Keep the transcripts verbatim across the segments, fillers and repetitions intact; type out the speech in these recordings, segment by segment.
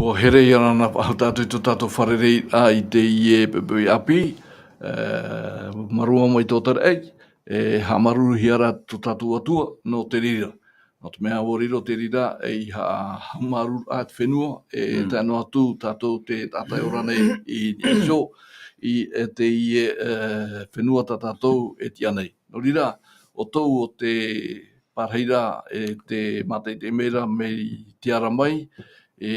ʻO here ia rāna faʻahou tātou i tō tātou fārereiraʻa i teie poʻipoʻi ʻāpī, e, mārua mai tō tātou ʻai, e haʻamāuruuruhia rā tō tātou Atua nō te reira. Nō te mea ʻua riro te reira ei haʻamāuruururaʻa te fenua, e tae noa atu tātou te taʻata e ora nei i, i niʻa iho, i, e, teie, e, fenua tā tātou e tiʻa nei. Nō reira, ʻo tō, ʻo te pārahiraʻa, e te mātaʻitaʻi mai ra mai te ara mai, e,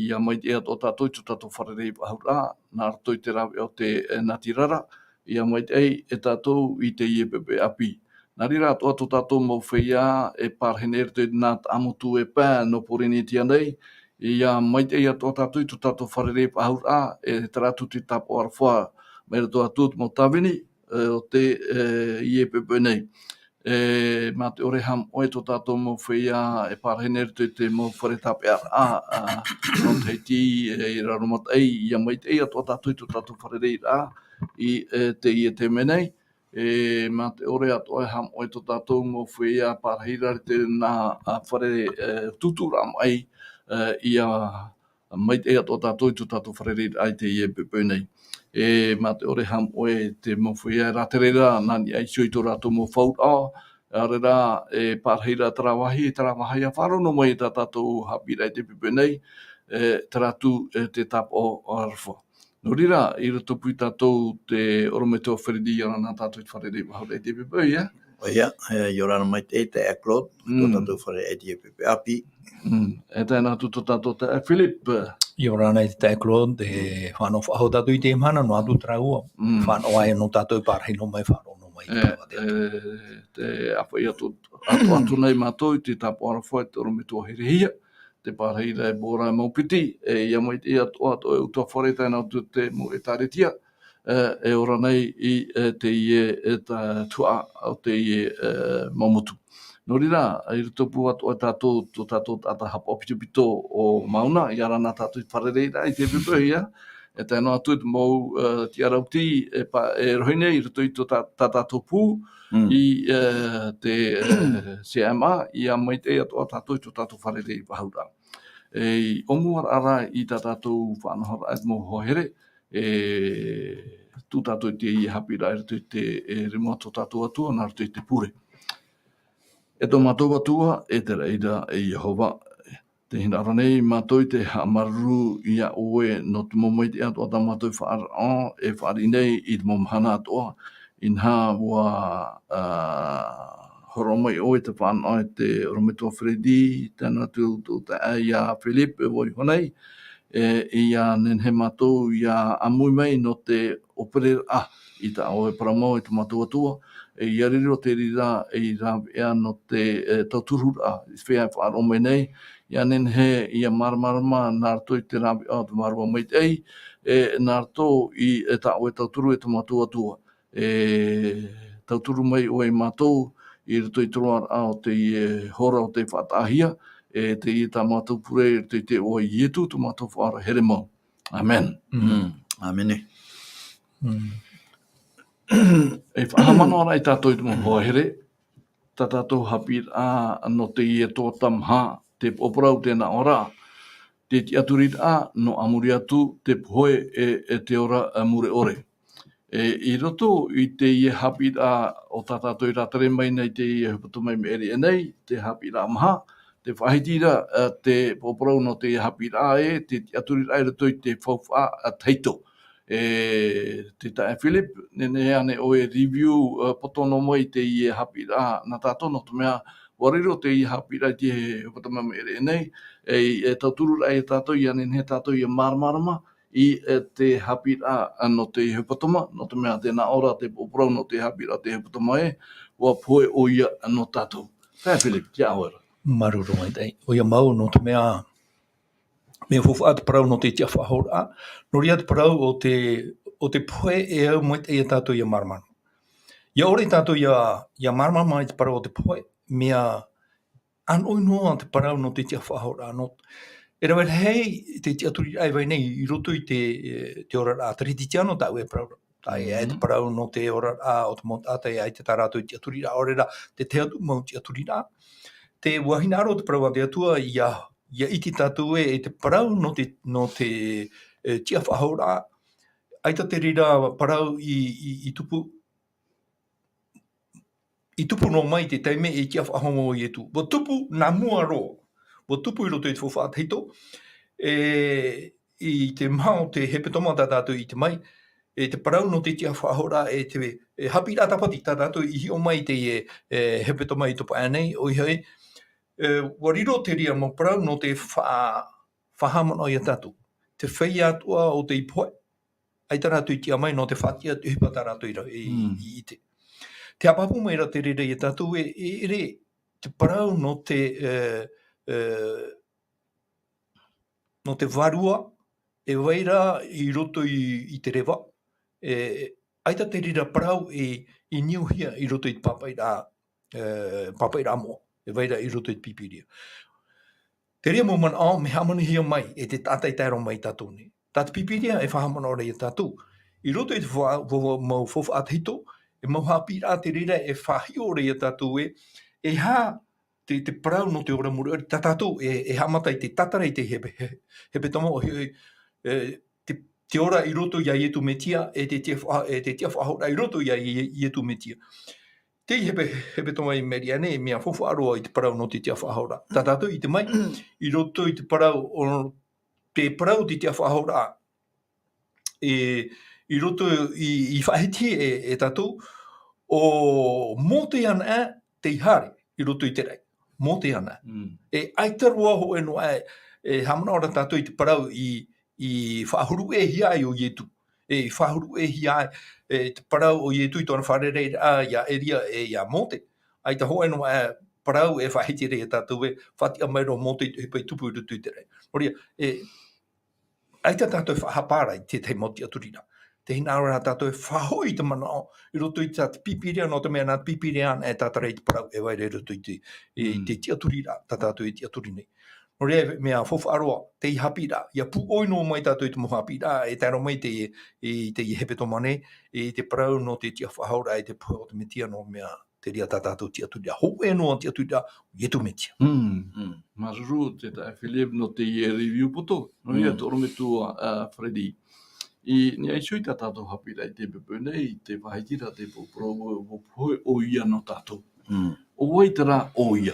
ʻia maitaʻi atoʻa tātou i tō tātou fārerei faʻahouraʻa, nā roto i te rāveʻa o te, e, natirara, ʻia maitaʻi e tātou i teie poʻipoʻi ʻāpī. Nā reira atoʻa tō tātou mau feiā, e pārahi nei i roto i nā Taʻamotu e pae nō Pōrīnetia nei, ʻia maitaʻi atoʻa tātou i tō tātou fārerei faʻahouraʻa, e terā atu te tāpaʻo aroha, mai roto atu te mau tāvini, e, o te, e, i e poʻipoʻi nei. E, mā te ʻore haʻamoʻe tō tātou mau feiā, e pārahi nei i roto i te mau fare tāpeʻaraʻa, a, nō Tahiti, e, i Raromataʻi, ʻia maitaʻi atoʻa tātou i tō tātou fārereiraʻa, i, e, teie taime nei. E, mā te ʻore atoʻa e haʻamoʻe tō tātou mau feiā pārahi ra i roto i nā, a, fare, e, tūtūraʻa maʻi, e, ʻia maitaʻi atoʻa tātou i tō tātou fārereiraʻa i teie poʻipoʻi nei. E, mā te ʻore haʻamoʻe te mau feiā e rātere ra, nā niʻa iho i tō rātou mau fauraʻa, ʻaore rā, e pārahi ra terā vāhi, terā vāhi ʻia faʻaroʻo noa mai i tā tātou haʻapiʻiraʻa i teie poʻipoʻi nei, e, terā atu, e, te tāpaʻo aroha. Nō reira, i roto pū ia tātou te ʻorometua Freddy, ʻia ora na tātou i te fārerei faʻahouraʻa i teie poʻipoʻi, ʻia? ʻOia, e, ʻia ora na maitaʻi taeaʻe Claude, tō tātou fārereiraʻa i teie poʻipoʻi ʻāpī. Mm. E tae noa atu tō tātou taeaʻe Philip. ʻIa ora na i te taeaʻe Claude, e fānaʻo faʻahou tātou i teie mahana, noa atu terā ua. Mm. Fānaʻo aʻe nō tātou e pārahi noa mai, faʻaroʻo noa mai i te, e, te ʻāfaʻi atu, atu, atu nei mātou i te tāpaʻo aroha i te ʻorometua Herehia, te pārahi ra e Bora Maupiti, e, ʻia maitaʻi atoʻa, atoʻa e ʻutuāfare tae noa atu te mau ʻētāretia, e, e ora nei i, e, teie, e, tā, tuhaʻa o teie, e, mau motu. Nō reira, i roto pū atoʻa tātou, tō tātou taʻata haʻapaʻo pitopito ʻo Mauna, ʻia ora na tātou i te fārereiraʻa i teie poʻipoʻi, ʻia, e tae noa atu te mau, e, tiʻarautī, e pa-, e rohi nei i roto i tō tā, tā tātou pū, Mm. i, e, te, e, C M A, ʻia maitaʻi atoʻa tātou i tō tātou fārerei faʻahouraʻa. E, i ʻōmuaraʻa ra i tā tātou faʻanahoraʻa i te mau hoa here, e, tū tātou i teie haʻapiʻiraʻa i roto i te, e, rima o tō tātou Atua, nā roto i te pure. E tō mātou Atua, e te reira, e Iehova, tē hinaʻaro nei mātou i te haʻamāuruuru ia ʻoe nō te mau maitaʻi atoʻa tā mātou i faʻaroʻo, e fāriʻi nei i te mau mahana atoʻa. Inaha, ʻua, ā, hōroʻa mai ʻoe i te fānaʻo e te ʻorometua Freddy, tae noa atu tō taeaʻe ia Philip, e ʻua iho nei, e, ʻia nehenehe mātou ʻia ʻāmui mai nō te ʻōpereraʻa i tā ʻoe parau mau e tō mātou Atua, e ʻia riro te reira ei rāveʻa nō te, e, tautururaʻa, i te feiā e faʻaroʻo mai nei, ʻia nehenehe ʻia māramarama nā roto i te rāveʻa o te Vārua Maitaʻi, e, nā roto i, e, tā ʻoe tauturu e tō mātou Atua. E tauturu mai ʻoe ia mātou i roto i te roaraʻa o teie hora o te faʻataʻahia, e teie tā mātou pure i roto i te iʻoa o Ietu tō mātou Faʻaora here mau. Amen. Mm. Mm. Amen. Mm. E faʻahaʻamanaʻo ra ia tātou i te mau hoa here, tā tātou haʻapiʻiraʻa nō teie tuhaʻa maha, te poroʻi parau, te nā ʻō ra, te tiʻaturiraʻa nō ʻāmuri atu, te pohe e, e te ora, e, mure ʻore. E, i roto i teie haʻapiʻiraʻa o tā tātou i rātere mai nei teie hepetoma i maʻiri aʻe nei, te haʻapiʻiraʻa maha, tē faʻahiti ra, e, te poroʻi parau nō teie haʻapiʻiraʻa ē, te tiʻaturiraʻa i roto i te faufaʻa, e, tahito. E, te taeaʻe Philip, nehenehe ānei ʻoe e review, e, poto noa mai teie haʻapiʻiraʻa nā tātou, nō te mea, ʻua riro teie haʻapiʻiraʻa i te hepetoma i maʻiri aʻe nei, e, e tauturu ra ia tātou, ʻia nehenehe tātou ʻia māramarama, i, e, te haʻapiʻiraʻa, a, nō te hepetoma, nō te mea tē nā ʻō ra te poroʻi parau nō te haʻapiʻiraʻa o te hepetoma ē, ʻua pohe ʻoia nō tātou. Taeaʻe Philip, tiʻa ʻoe ra. Māuruuru maitaʻi. ʻOia mau, nō te mea, mea faufaʻa te parau nō te tiʻafaʻahouraʻa, nō reira te parau o te, o te pohe e au maitaʻi ia tātou ʻia māramarama. ʻIa ʻore tātou ʻia, ʻia māramarama i te parau o te pohe, mea ʻānoʻi noa te parau nō te tiʻafaʻahouraʻa, nō, e rave rahi te tiʻaturiraʻa e vai nei i roto i te, e, te oraraʻa Teretitiano, tā ʻoe e parau ra. Tae ai te parau nō te oraraʻa o te mau taʻata, tae ai tā rātou tiʻaturiraʻa, ʻaore ra te tahi atu mau tiʻaturiraʻa. Te, ʻua hinaʻaro te parau a te Atua ʻia, ia ʻite tātou ē, e te parau nō te, nō te, e, tiʻa faʻahouraʻa, ʻaita te reira parau i, i, i tupu, i tupu noa mai i te taime i tiʻa faʻahou mai ʻo Ietu. ʻUa tupu nā mua roa. ʻUa tupu i roto i te faufaʻa tahito. E, i te maha o te hepetoma tā tātou i ʻite mai, e te parau nō te tiʻa faʻahouraʻa e te, e haʻapiʻiraʻa tāpati tā tātou i hiʻo mai i te, e, e, hepetoma i topa aʻe nei, ʻoia hoʻi, e, ʻua riro te reira mau parau nō te faʻa-, faʻahaʻamanaʻo ia tātou. Te feiā atoʻa o tei pohe, ʻaita rātou i tiʻa mai nō te faʻatiʻa atu ʻohipa tā rātou i ra-, i, Mm. i ʻite. Te haʻapāpū mai ra te reira ia tātou ē, e ʻere te parau nō te, e, e, nō te vārua, e vai ra i roto i, i te reva, e, ʻaita te reira parau i, i niuhia i roto i te pāpaʻiraʻa, e, pāpaʻiraʻa moʻa, e vai ra i roto i te Pīpīria. Te reira mau manaʻo, mea hāmanuhia mai, e te taʻata e tae roa mai ia tātou nei. Tā te Pīpīria e faʻahaʻamanaʻo ra ia tātou. I roto i te fa-, fa-, fa-, mau faufaʻa tahito, e mau haʻapiʻiraʻa te reira e faʻahiʻo ra ia tātou ē, e aha te, te parau nō te ora mure ʻore, tā tātou e, e haʻamata i te tātara i te hepe-, he-, hepetoma ʻoia hoʻi, e, te, te ora i roto ia Ietu Metia, e te tiʻa faʻa-, e te tiʻa faʻahouraʻa i roto ia Ie-, Ietu Metia. Te hepe-, hepetoma i Meria nei, mea faufaʻa roa i te parau nō te tiʻa faʻahouraʻa. Tā tātou i ʻite mai, i roto i te parau o te parau o te tiʻa faʻahouraʻa, e, i roto i, i faʻahiti e, e tātou, ʻo Mōte anaʻe tei haere i roto i te raʻi. Mōte anaʻe. Mm. E ʻaita roa hōʻē noa aʻe, e haʻamanaʻo ra tātou i te parau i, i faʻahuruʻehia ai ʻo Ietu. E i faʻahuruʻehia ai, e te parau ʻo Ietu i tōna fārereiraʻa ia Eria e ia Mōte. ʻAita hōʻē noa aʻe parau e faʻahiti ra ia tātou ē, faʻatiʻa mai roa Mōte i te ʻohipa i tupu i roto i te raʻi. Nō reira, e, ʻaita tātou e faʻahapa ra i te tahi mau tiʻaturiraʻa. Te hinaʻaro ra tātou e faʻahoʻi i te manaʻo, i roto i tā te Pīpīria, nō te mea nā te Pīpīria anaʻe e tātara i te parau e vai ra i roto i te, i Mm. te tiʻaturiraʻa, tā tātou e tiʻaturi nei. Nō reira, mea faufaʻa roa, te haʻapiʻiraʻa, ʻia pūʻoi noa mai tātou i te mau haʻapiʻiraʻa, e tae roa mai te, i te hepetoma nei, i te parau nō te tiʻa faʻahouraʻa, i te pohe o te Metia nō mea, te reira tā tātou tiʻaturiraʻa, hōʻē noa tiʻaturiraʻa, Ietu Metia. Mm. Mm. Māuruuru te taeaʻe Philip nō teie review poto, nō reira Mm. te ʻorometua, ā, Freddy. I niʻa iho i tā tātou haʻapiʻiraʻa i teie poʻipoʻi nei, te faʻahiti ra te poroʻi, ʻua pohe ʻoia nō tātou. Mm. ʻO vai terā ʻoia?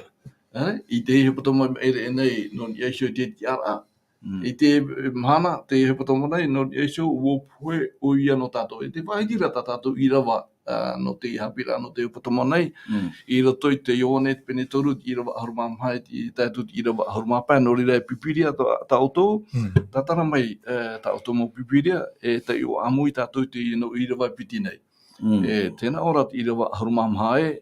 Ē, i te hepetoma i maʻiri aʻe nei, nō niʻa iho i te tiʻaraʻa. Mm. I te, e, mahana, te hepetoma nei, nō niʻa iho, ʻua pohe ʻoia nō tātou. E te faʻahiti ra tā tātou ʻīrava, ā, nō te haʻapiʻiraʻa, nō te hepetoma nei, Mm. i roto i te Ioane pene toru, ʻīrava ʻahuru mā maha, i tae atu i te ʻīrava ʻahuru mā pae, nō reira e Pīpīria tā, tā ʻoutou, Mm. tātara mai, e, tā ʻoutou mau Pīpīria, e taiʻo ʻāmui tātou i teie nō ʻīrava e piti nei. Mm. E, tē nā ʻō ra te ʻīrava ʻahuru mā maha ē,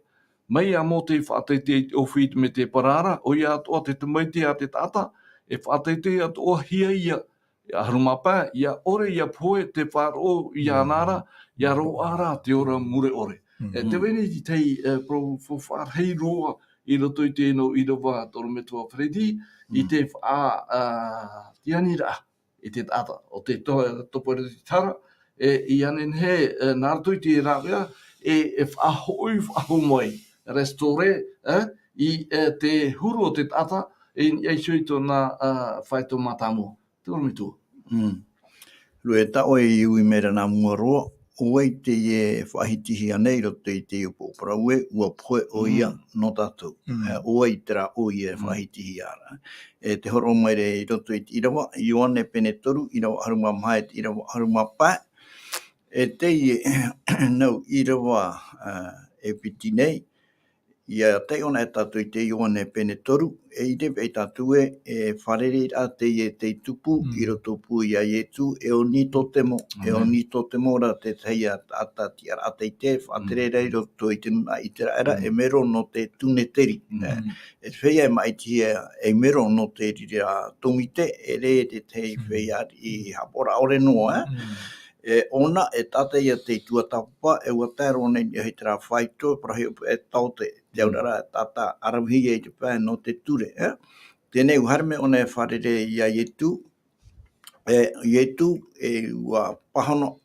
mai iā Mōte i faʻateitei i te ʻōfī i te mētēpara ra, ʻoia atoʻa te tamaiti a te taʻata, e faʻateitei atoʻahia ia, e ʻahuru mā pae, ʻia ʻore ʻia pohe te faʻaroʻo iāna ra, ʻia roaʻa ra te ora mure ʻore. Mm. E, te vai nei te tahi, e, parau faufaʻa rahi roa i roto i teie nō ʻīrava te ʻorometua Freddy, i Mm. te faʻa, ā, tianiraʻa i te taʻata, ʻo te to-, topa i roto i te hara, e, ʻia nehenehe, e, nā roto i te rāveʻa, e, e faʻahoʻi, faʻahou mai, restaurer, e, i, e, te huru o te taʻata, e, i niʻa iho i tōna, ā, faito mātāmua. Te ʻorometua. Mm. Rue, tā ʻoe i ui mai ra nā mua roa, ʻo vai teie e faʻahitihia nei i roto i teie upoʻo parau ē, ʻua pohe ʻoia Mm. nō tātou. Mm. E, ʻo vai terā ʻoia e Mm. faʻahitihia ra. E te hōroʻa mai ra i roto i te ʻīrava, Ioane pene toru, ʻīrava ʻahuru mā maha e te ʻīrava ʻahuru mā pae. E teie nau ʻīrava, ā, e piti nei, ʻia taiʻo anaʻe tātou i te Ioane pene toru, e ʻite paʻi tātou ē, e fārereiraʻa teie tei tupu Mm. i rotopū iā Ietu, e o Nikotemo, e o Amen. Nikotemo ra te tahi ā taʻata tiʻaraʻa teitei, faʻatere ra i Mm. roto i te nūnaʻa ʻĪteraʻera, Mm. e mero nō te tūneteri. Mm. E, e te feiā e maʻitihia ei mero nō te reira tōmite, e ʻere te tahi Mm. feiā i haʻapaʻoraʻa ʻore noa, e. Mm. E ʻōna, e taʻata ia tei tuatāpapa, e ʻua tae roa nei i niʻa i terā faito, parau hiʻopoʻa e taote, te Mm. auraʻa ra, taʻata ʻaravihi i te pae nō te ture, e. Teie nei ʻua haere mai ʻōna e fārerei iā Ietu, e, Ietu, e ʻua pāhono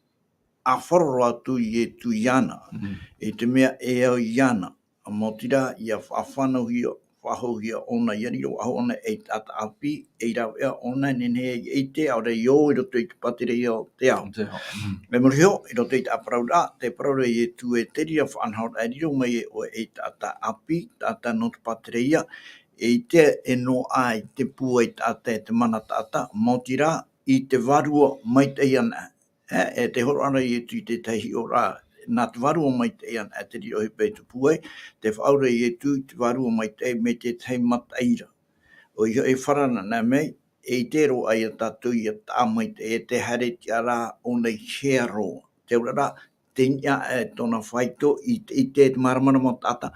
ʻāfaro roa atu Ietu iāna, Mm. i te mea e au iāna, maoti rā ʻia faʻafānauhia, pāhoʻihia ʻōna, ʻia riro faʻahou ʻōna ei taʻata ʻāpī, ei rāveʻa ʻōna, e nehenehe ia ʻite, ʻaore i ʻō i roto i te pātereia o te ao. Te ao, mm. Mai muri iho, i roto i te ʻāparauraʻa, tē parau ra Ietu ē, te reira faʻanahoraʻa e riro mai ʻoe ei taʻata ʻāpī, taʻata nō te pātereia, e ʻite e noaʻa i te pūai taʻata e te mana taʻata, maoti rā, i te vārua maitaʻi anaʻe. E, e tē hōroʻa ra Ietu i te tahi hiʻoraʻa, nā te vārua maitaʻi anaʻe te reira ʻohipa e tupu ai, tē faʻaau ra Ietu i te vārua maitaʻi mai te tahi mataʻi ra. ʻOia hoʻi e farana anaʻe mai, e ʻite roa ia tātou ʻia taʻa maitaʻi, e tē haere tiʻa ra ʻōna i hea roa. Te auraʻa, tē niʻa aʻe tōna faito i te, i te, te māramarama taʻata.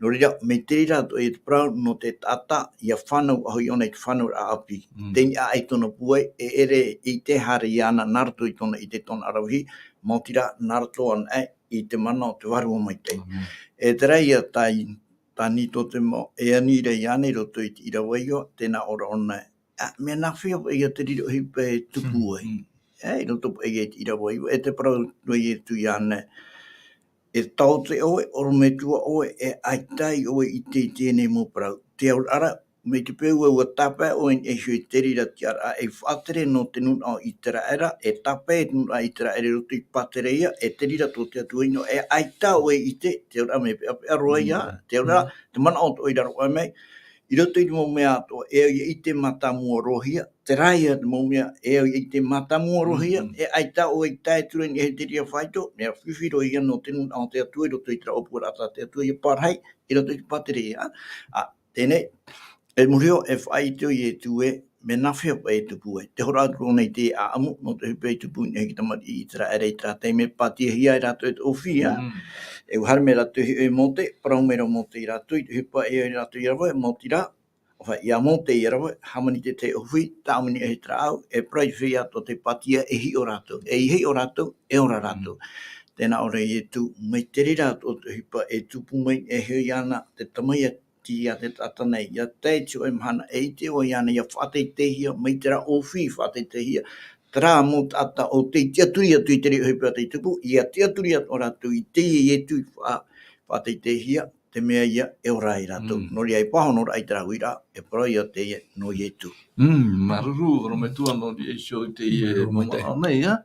Nō reira, mai te reira atoʻa ia te parau nō te taʻata, ʻia fānau faʻahou ʻōna i te fānauraʻa ʻāpī. Mm. Tē niʻa aʻe tōna pūai, e ʻere i te haere iāna nā roto i tōna ʻite, tōna ʻaravihi, maoti rā, nā roto anaʻe i te mana o te vārua maitaʻi. Mm. E terā ia tā, tā Nitotemo, e ani ra iāna i roto i te ʻīrava iva, tē nā ʻō ra ʻōna ē, ā, mea nāfea paʻi ia te reira ʻohipa e tupu ai. Mm, mm. E, i roto paʻi i te ʻīrava iva, e tē parau atu ra Ietu iāna ē, e taote ʻoe, ʻorometua ʻoe, e ʻaita ʻoe i ʻite i teie nei mau parau. Te auraʻa, mai te peu ā ʻua tāpae ʻoe i niʻa iho i te reira tiʻaraʻa ei faʻatere nō te nūnaʻa o ʻĪteraʻera, e tāpae te nūnaʻa ʻĪteraʻera i roto i te pātereia, e te reira tō te Atua ʻino, e ʻaita ʻoe i ʻite, te auraʻa mea peʻapeʻa roa ia, mm, te auraʻa, mm, te manaʻo atoʻa i raro aʻe mai, i roto i te mau mea atoʻa, e au ʻia ʻite mātāmua roa hia, terā ia te mau mea, e au ʻia ʻite mātāmua roa hia, mm, mm, e ʻaita ʻoe i tae atu ra i niʻa i te reira faito, mea fifi roa ia nō te nūnaʻa o te Atua i roto i terā ʻōpuaraʻa tā te Atua ʻia parahi, i roto i te pātereia. Ā, teie nei, e muri iho, e faʻaʻite ʻo Ietu ē, mea nāfea paʻi e tupu ai. Tē hōroʻa atu ra ʻōna i te ʻāʻamu, nō te ʻohipa e tupu i niʻa i te tamariʻi ʻĪteraʻera i terā taime, pātiahia ai rātou e te ʻōfī, ā. Mm. E ʻua haere mai rātou e hiʻo iā Mōte, parau mai ra Mōte ia rātou, i te ʻohipa e au ia rātou ʻia rave, maoti rā, ʻoia, ia Mōte ʻia rave, hāmani te tahi ʻōfī, tāʻamuni i te rāʻau, e parau i te feiā atoʻa tei pātia, e hiʻo rātou. E ʻia hiʻo rātou, e ora rātou. Mm. Tē nā ʻō ra Ietu, mai te reira atoʻa te ʻohipa e tupu mai, e hiʻo iāna te Tamaiti a te taʻata nei, ʻia tae i te hōʻē mahana, e ʻite ʻoe iāna ʻia faʻateiteihia, mai terā ʻōfī faʻateiteihia, terā mau taʻata ʻo tei tiʻaturi atu i te reira ʻohipa tei tupu, ʻia tiʻaturi atoʻa rātou i teie Ietu i faʻa-, faʻateiteihia, te mea ia e ora ai rātou. Mm. Nō reira, e pāhonoraʻa i terā uiraʻa, e parau ia teie nō Ietu. Mm, māuruuru, ʻorometua, nō niʻa iho i teie manaʻo nei, ā.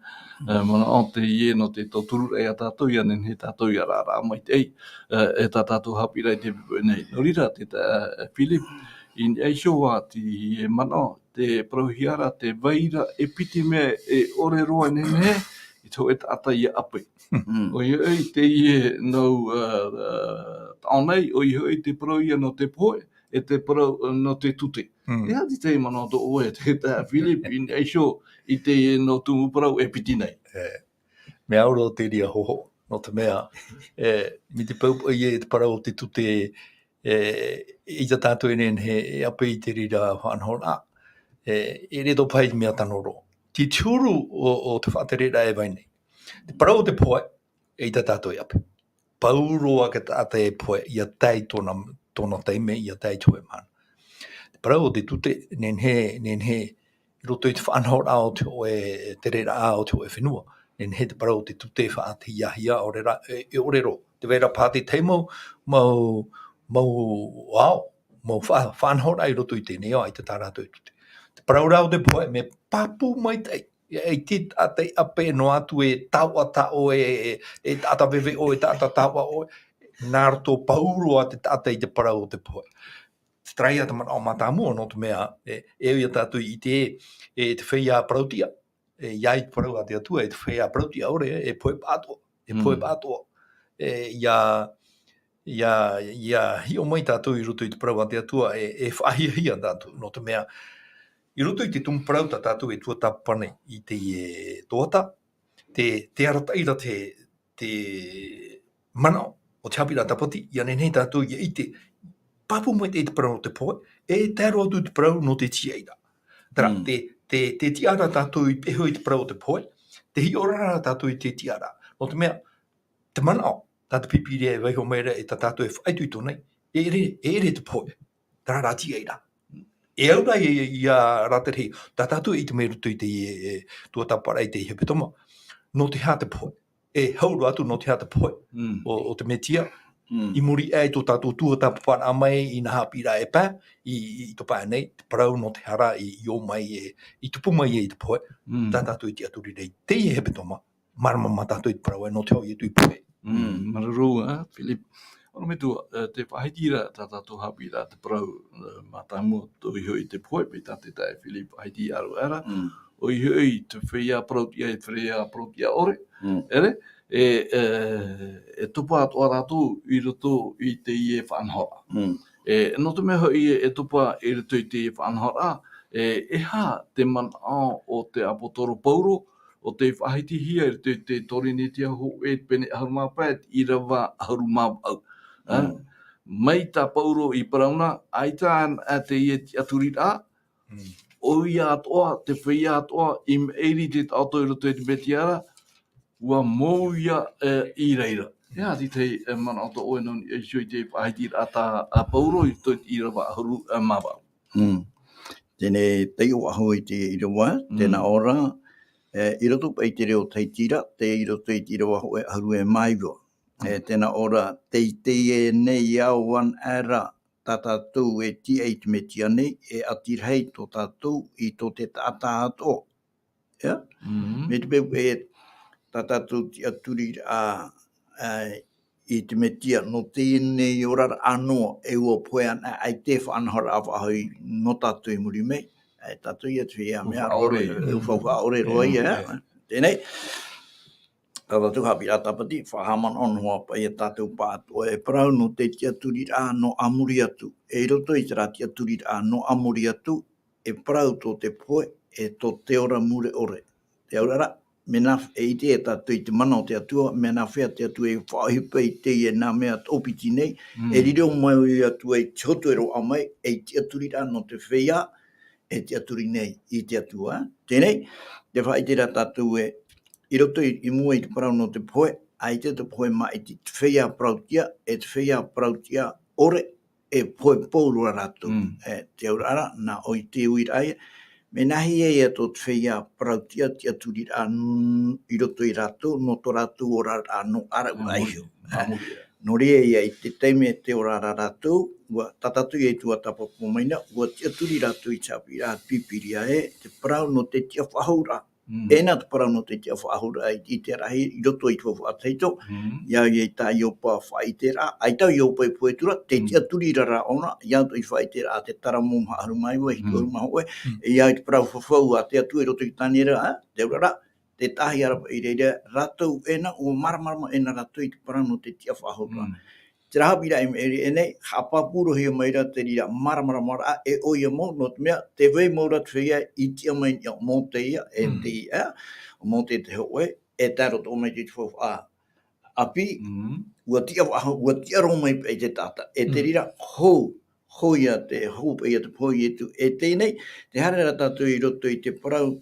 E, manaʻo teie nō te tauturu ia tātou, ʻia nehenehe tātou ʻia ʻaraʻara maitaʻi, e, e tā tātou haʻapiʻiraʻa i teie poʻipoʻi nei. Nō reira, te ta-, e, Philip, i niʻa iho ā teie manaʻo, tē parauhia ra te vai ra e piti mea e ʻore roa e nehenehe i te hōʻē taʻata ʻia ʻape. Mm. ʻOia hoʻi teie nau, ā, ā, taʻo nei, ʻoia hoʻi te parau ia nō te pohe, e te parau, ā, nō te tute. Mm. E aha te tahi manaʻo tō ʻoe, te, tā Philip, i niʻa iho i teie nau tumu parau e piti nei? E, mea au roa te reira hōhoʻa, nō te mea, e, mai te peu paʻi e te parau o te tute, e, ʻeita tātou e nehenehe e ʻape i te reira faʻanahoraʻa, e, e ʻere tō paʻi te mea tano roa. Te huru o, o te faʻatereraʻa e vai nei. Te parau o te pohe, ʻeita tātou e ʻape. Pauroa te taʻata e pohe, ʻia tae i tōna, tōna taime, ʻia tae i te hōʻē mahana. Te parau o te tute, nehenehe, nehenehe, i roto i te faʻanahoraʻa o te hōʻē, tereraʻa o te hōʻē fenua. Nehenehe te parau o te tute e faʻahiahia, ʻaore rā, e, e ʻore roa. Tē vai ra paha te tahi mau, mau, mau ao, mau fa-, faʻanahoraʻa i roto i teie nei ao, ʻaita tā rātou e tute. Te parau rā o te pohe, mea pāpū maitaʻi. E, e te taʻata i ʻape noa atu e taoʻa tā ʻoe, e, e, e taʻata veveʻo, e taʻata taoʻa ʻoe. Nā roto pauroa te taʻata i te parau o te pohe. Te tahi ā te manaʻo mātāmua, nō te mea, e, e au ia tātou i ʻite, e te feiā parauʻtiʻa, e, ʻia ʻite te parau a te Atua, e te feiā parauʻtiʻa ʻore, e pohe pāʻatoʻa, e pohe pāʻatoʻa. Mm. E, ʻia, ʻia, ʻia hiʻo mai tātou i roto i te parau a te Atua, e, e faʻahiahia tātou, nō te mea, i roto i te tumu parau tā tātou e tuatāpapa nei i teie tuhaʻa, te, te arataʻi ra te, te manaʻo o te haʻapiʻiraʻa tāpati, ʻia nehenehe tātou ʻia ʻite, pāpū maitaʻi te parau o te pohe, e tae roa atu te parau nō te tiʻaraʻa. Terā, mm, te, te, te tiʻa ra tātou i te, i te parau o te pohe, te hiʻo ra tātou i te tiʻaraʻa. Nō te mea, te manaʻo, tā te Pīpīria e vaiiho mai ra, e tā tātou e faʻaitoito nei, e ʻere, e ʻere te pohe. Terā rā te tiʻaraʻa. E au rā ia, ia, ia rātere, tā tātou e ʻite mai roto i te, e, tuatāpaparaʻa i te hepetoma. Nō te aha te pohe? E hau roa atu nō te aha te pohe. Mm. O, o te Mesia, Mm. I muri aʻe i tō tātou tuatāpaparaʻa mai i nā haʻapiʻiraʻa e pae, i, i, i tō pae nei, te parau nō te hara i, i ō mai e, i tupu mai e i te pohe, Mm. tā tātou e tiʻaturi nei, teie hepetoma, mārama mā tātou i te parau ē, nō te hōʻē atu i pohe. Mm, māuruuru, ā, Philip. ʻOrometua, ā, tē faʻahiti ra tā tātou haʻapiʻiraʻa te parau, ā, mātāmua tō iho i te pohe, mai tā te taeaʻe Philip, faʻahiti ʻāruʻa ra. Mm. ʻOia hoʻi te feiā parau-tiʻa, e te feiā parau-tiʻa ʻore, Mm. ʻere, e, e, e topa atoʻa rātou i roto i teie faʻanahoraʻa. Mm. E, nō te mea hoʻi e, e topa i roto i teie faʻanahoraʻa, e, e aha te manaʻo o te ʻāpōsetolo Paulo, ʻo tei faʻahitihia i roto i te Torinetia hōʻē pene ʻahuru mā pae, ʻīrava ʻahuru mā vaʻu. Ā, Mm. mai tā Paulo i parau na, ʻaita anaʻe teie tiʻaturiraʻa, Mm. ʻoia atoʻa, te feiā atoʻa, i maʻiri i te taʻoto i roto i te Mesia ra, ʻua mou ïa, e, i reira. Mm. E aha te tahi, e, manaʻo tō ʻoe nō niʻa iho i te faʻahitiraʻa tā, ā, Paulo i roto i te ʻīrava ʻahuru, e, mā vaʻu? Mm. Teie nei taiʻo faʻahou i te ʻīrava, Mm. tē nā ʻō ra, e, i roto paʻi i te reo Tahiti ra, tei roto i te ʻīrava hōʻē ʻahuru e mā iva. E, Mm. tē nā ʻō ra, tei teie nei ao anaʻe ra, tā tātou e tiʻa i te Mesia nei, e ʻati rahi tō tātou i tō te taʻata atoʻa. ʻIa? Mm. Mai te peu e tā tātou tiʻaturiraʻa, ā, i te Mesia, nō teie nei oraraʻa noa, e ʻua pohe anaʻe, ʻaita e faʻanahoraʻa faʻahou nō tātou i muri mai, e tātou ïa te feiā mea ʻUfā ʻore. ʻUfā, ʻufaʻa ʻore roa Mm. ïa, Mm. teie nei. Tā tātou haʻapiʻiraʻa tāpati, faʻahaʻamanaʻo noa paʻi ia tātou pāʻatoʻa e parau nō te tiʻaturiraʻa nō a muri atu. E i roto i terā tiʻaturiraʻa nō a muri atu, e parau tō te pohe, e tō te ora mure ʻore. Te auraʻa ra, mea nā, e ʻite e tātou i te mana o te Atua, mea nāfea te Atua i faʻaʻohipa i teie nā mea tōpiti nei, Mm. e riro mai ʻoia atu ai te hotu e roaʻa mai, ei tiʻaturiraʻa nō te feiā, e tiʻaturi nei i te Atua. Teie nei, tē faʻaʻite ra tātou ē, i roto i, i mua i te parau nō te pohe, ʻaita te pohe māʻiti, te feiā parau-tiʻa, e te feiā parau-tiʻa ʻore, e pohe pauroa rātou. Mm. E, te auraʻa ra, nā ʻoe i te uiraʻa ïa, mea nāhea ïa tō te feiā parau-tiʻa, tiʻaturiraʻa n-, i roto ia rātou, nō tō rātou oraraʻa nō ʻaraʻuraʻa iho. Nā muri, nā muri. Nō reira ïa, i te taime tē ora ra rātou, ʻua, tā tātou ïa i tuatāpapa mai na, ʻua tiʻaturi rātou i te haʻapiʻiraʻa Pīpīria ē, te parau nō te tiʻafaʻahouraʻa. Mm. E nā te parau nō te tiʻafaʻahouraʻa i, i te rahi, i roto i te faufaʻa tahito, Mm. ʻia au ïa i tā Ioba faʻaʻiteraʻa, ʻaita ʻo Ioba i pohe atu ra, te Mm. tiʻaturi ra ʻōna, ʻia au i faʻaʻiteraʻa te Taramo maha ʻahuru mā iva, hitu Mm. ʻahuru mā hōʻē, Mm. ʻia au i te parau fafau a te Atua i roto i Taniera, ā, te auraʻa ra, te tahi ara paʻi i reira, rātou ʻē na, ʻua māramarama ʻē na rātou i te parau nō te tiʻafaʻahouraʻa. Mm. Terā haʻapiʻiraʻa i maʻiri aʻe nei, haʻapāpūhia mai ra te reira māramaramaraʻa e ʻoia mau, nō te mea, tē vai mau ra te feiā i tiʻa mai i niʻa o Mōte ïa, e Mm. te, ā, ʻo Mōte te hōʻē, e tae roa atoʻa mai i te faufaʻa ʻāpī, Mm. ʻua tiʻa faʻahou, ʻua tiʻa roa mai paʻi te taʻata. E te Mm. reira, hou, hou ïa te, hou paʻi ïa te pohe o Ietu. E teie nei, tē haere ra tātou i roto i te parau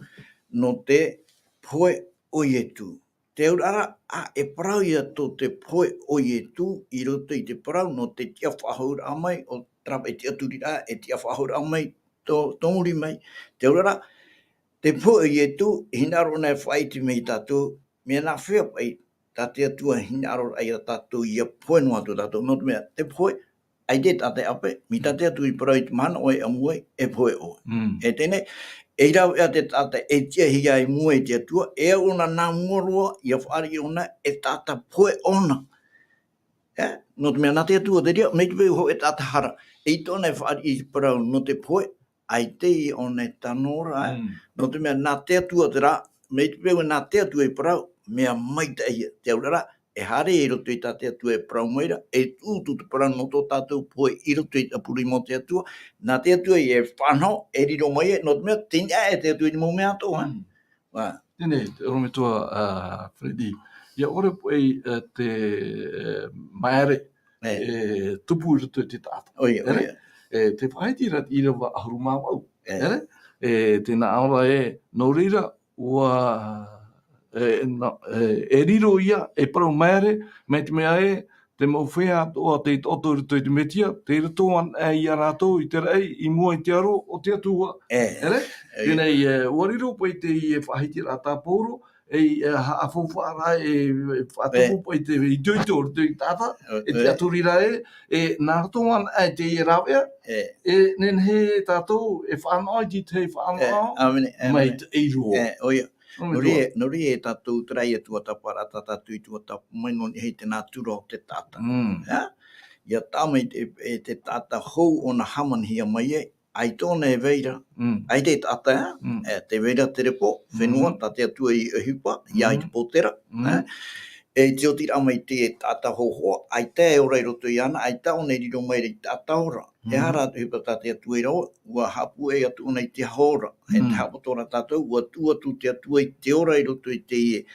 nō te pohe o Ietu. Te auraʻa ra, ā, e parau ïa tō te pohe o Ietu i roto i te parau nō te tiʻafaʻahouraʻa mai, ʻo terā paʻi tiʻaturiraʻa, e tiʻafaʻahouraʻa mai tō, tō muri mai. Te auraʻa ra, te pohe o Ietu, e hinaʻaro anaʻe e faʻaʻite mai ia tātou, mea nāfea paʻi, tā te Atua hinaʻaroraʻa ia tātou ʻia pohe noa atu tātou, nō te mea, te pohe, ʻaita e taʻata e ʻape, mai tā te Atua i parau i te mahana ʻoe e ʻamu ai, e pohe ʻoe. Mm. E teie nei, e rave ā te taʻata e tiʻahia i mua i te Atua, e au ʻōna nā mua roa, ʻia fāriʻi ʻōna, e taʻata pohe ʻōna. E, nō te mea nā te Atua te reira, mai te peu hōʻē taʻata hara, e ʻaita ʻōna e fāriʻi i te parau nō te pohe, ʻaita ʻōna e tano ra, Mm. nō te mea nā te Atua terā, mai te peu nā te Atua i parau, mea maitaʻi ïa, te auraʻa ra, e haere i roto i tā te Atua e parau mai ra, e tuʻu atu te parau nō tō tātou pohe i roto i te ʻāpurimo o te Atua, nā te Atua ïa e faʻanaho, e riro mai ai, nō te mea, tei niʻa e te Atua i te mau mea atoʻa, ā. Mm. Ā. Teie nei, te ʻorometua, ā, Freddy. ʻIa ʻore paʻi, ā, te, ā, maere, E. e, tupu i roto i te taʻata. ʻOia, ʻEre? ʻOia. E, tē faʻaʻite ra te ʻīrava ʻahuru mā vaʻu. E. ʻEre? E, tē nā ʻō ra ē, nō reira, ʻua, e, nā, e, e riro ïa, e parau maere, mai te mea ē, te mau feiā atoʻa tei taʻoto i roto i te Mesia, tei roto anaʻe ia rātou i te raʻi, i mua i te aro o te Atua. E. ʻEre? E. Teie nei, e, ʻua riro paʻi teie faʻahitiraʻa tā Paulo, e, e, ha-, haʻafaufaʻa ra, e, e, faʻatupu E. paʻi te itoito o roto i te taʻata, E, e te e. tiʻaturi ra e, e, nā roto anaʻe i te rāveʻa, E. e, nehenehe tātou, e faʻanaho i te tahi faʻanaho, E, āmene, mai āmene. te ʻeiroa. E, ʻoia. Nō Nō reira, reira. nō reira e tātou te rā ia tuatāpaparaʻa, tā tātou i tuatāpapa mai, nō niʻa i te nātura o te taʻata. Mm. Ia? Ia tae mai te, e te taʻata hou ʻōna hāmanihia mai ai, ʻaita ʻōna e vai ra, Mm. ʻaita e taʻata, Mm. e, tē vai ra te repo, fenua, Mm. tā te Atua i ʻohipa, ia i te Mm. pōtera, Mm. e, e te otiraʻa mai te taʻata hōhoʻa, ʻaita e ora i roto iāna, ʻaita ʻōna e riro mai ra i te taʻata ora. E Mm. aha rā te ʻohipa tā te Atua i rave, ʻua haʻapūai atu ʻōna i te aho ora, e te Mm. haʻapoto ra tātou, ʻua tuʻu atu te Atua i te ora i roto i teie,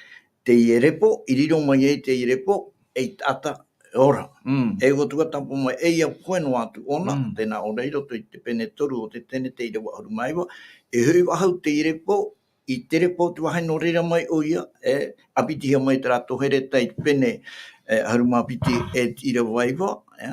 teie repo, i riro mai ai teie repo, ei taʻata ora. Mm. E ʻua tuatāpapa mai, e ʻia pohe noa atu ʻōna, Mm. tēnā ora i roto i te pene toru o te Tenete ʻīrava ʻahuru mā iva, e hoʻi faʻahou teie repo, i te repo te vāhi nō reira mai ʻoia, e, ʻāpitihia mai te rā tohereta i te pene, e, ʻahuru mā piti e te ʻīrava iva, e,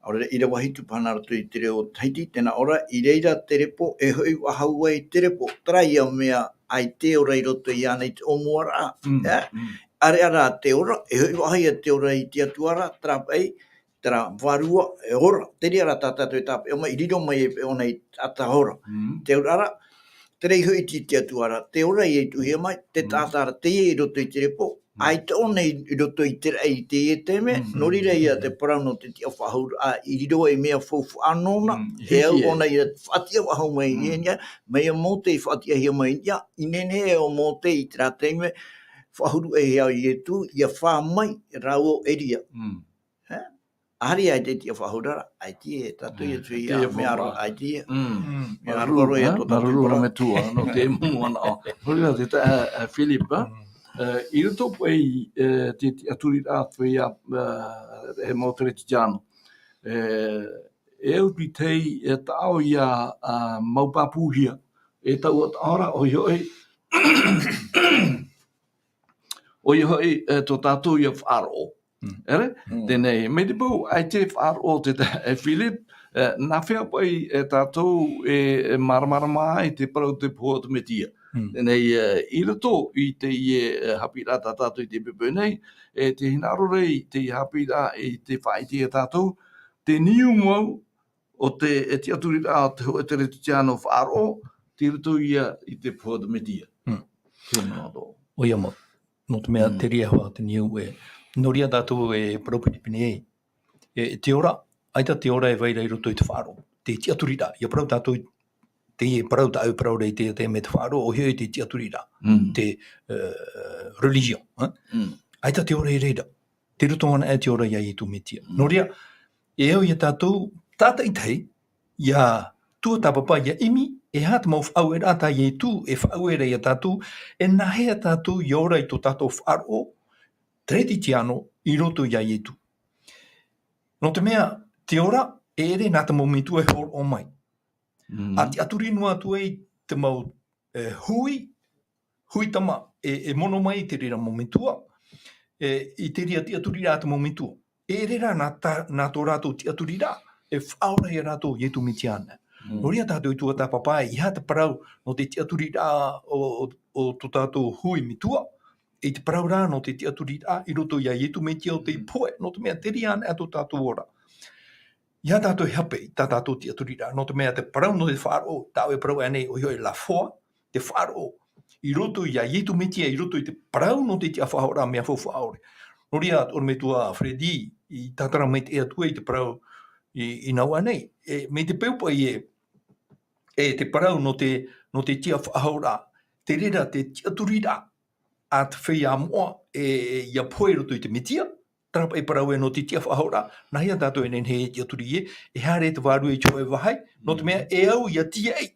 ʻaore ra ʻīrava hitu paha nā roto i te reo Tahiti, tēnā ora, i reira te repo, e hoʻi faʻahou ai te repo, terā ia mea ʻaita e ora i roto iāna i te ʻōmuaraʻa, Mm, e, mm. ʻāreʻa rā te ora, e hoʻi faʻahou ia te ora i te Atua ra, terā paʻi, terā vārua, e ora, te reira rā tā tātou e tāpeʻa mai, i riro mai e peʻe ʻōna i te taʻata ora. Mm. Te auraʻa ra, terā i hoʻi i te Atua ra, te ora i tuʻuhia mai, te Mm. taʻata ra, teie i roto i te repo, Mm. ʻaita ʻōna i, i roto i te raʻi i teie taime, Mm. nō reira ia te parau nō te tiʻafaʻahouraʻa, i riro ei mea faufaʻa nōna, Mm. e au Hiki e. ʻōna ia faʻatiʻa faʻahou mai Mm. i niʻa, mai ia Mōte i faʻatiʻahia mai i niʻa, i nehenehe ʻo Mōte i terā taime, faʻahuru e au Ietu, ia fā mai rāua ʻo Elia. Mm. E? ʻAhari ai te tiʻafaʻahouraʻa, ʻaita e, tātou ia E, tui te ia ia mea faʻahouraʻa. ʻAita e. Mm. Mm. Mea Māuruuru, ʻaroʻaro ia e, tō tātou māuruuru parau. Mea tua, nō te manaʻo. Nō reira, te ta-, e, e, Philip, Mm. e, i roto paʻi, e, te tiʻaturiraʻa feiā, e, e mau Teretiano. E, e au i te, e, taʻo ia, a, mau pāpūhia. E taua taʻo ra, ʻoia hoʻi, ʻoia hoʻi, e, tō tātou ia faʻaroʻo. Mm. ʻEre? Mm. Teie, mai te peu, ʻaita e faʻaroʻo te ta-, e Philip, e, nā hea paʻi, e, tātou e, e māramarama ai te parau te pohe o te Metia. Mm. Teie, e, i roto i teie, e, haʻapiʻiraʻa tā tātou i te poʻipoʻi nei, e, tē hinaʻaro ra i te haʻapiʻiraʻa i te faʻaʻite ia tātou, te niu mau, o te, e tiʻaturiraʻa o te hōʻē Teretiano faʻaroʻo, tei roto ia i te pohe o te Metia. Mm. Te manaʻo. ʻOia mau. Nō te mea Mm. te reira hoʻi te niu e. Nō reira tātou e parau pinepine ai. E, te ora, ʻaita te ora e vai ra i roto i te faʻaroʻo. Te tiʻaturiraʻa. ʻIa parau tātou i te parau tā ʻoe e parau ra i te, te mea te faʻaroʻo, ʻoia hoʻi te tiʻaturiraʻa. Mm. Te, e, religion, e? Mm. ʻAita te ora i reira. Tei roto anaʻe te ora ia Ietu Metia. Mm. Nō reira, e au ia tātou, tātaʻitahi, ʻia tuatāpapa, ʻia ʻimi, e aha te mau faʻaueraʻa tā Ietu e faʻaue ra ia tātou, e nā hea tātou ʻia ora i tō tātou faʻaroʻo, Teretiano, i roto ia Ietu. Nō te mea, te ora, e ʻere nā te mau metua e hōroʻa mai. Mm. ʻA tiʻaturi noa atu ai te mau, e, hui, hui tama, e, e mono mai i te reira mau metua, e, i te reira tiʻaturiraʻa te mau metua. E ʻere rā nā tā, nā tō rātou tiʻaturiraʻa, e faʻaora ia rātou Ietu Metia anaʻe. Mm. Nō reira tātou e tuatāpapa ai, e aha te parau nō te tiʻaturiraʻa o, o, o tō tātou hui metua, i te parau rā nō te tiʻaturiraʻa i roto ia Ietu Metia o tei Mm. pohe, nō te mea te reira anaʻe tō tātou ora. ʻIa tātou e hape i tā tātou tiʻaturiraʻa, nō te mea te parau nō te faʻaroʻo, tā ʻoe e parau aʻe nei, ʻoia hoʻi la foi, te faʻaroʻo, i roto ia Ietu Metia, i roto i te parau nō te tiʻafaʻahoʻaraʻa mea faufaʻa ʻore. Nō reira, ʻorometua Freddy, i tātara maitaʻi atu ai te parau i, i nā ʻō nei, e, mai te peu paʻi e, e te parau nō te, nō te tiʻafaʻahoʻaraʻa, te reira te tiʻaturiraʻa, a te feiā moʻa, e, e, ʻia pohe i roto i te Metia, terā paʻi parau e nō te tiʻafaʻahoʻaraʻa, nā hea tātou e nehenehe e tiʻaturi ē, e haere te Vārua i te hōʻē vāhi, nō te Mm. mea e au ʻia tīaʻi,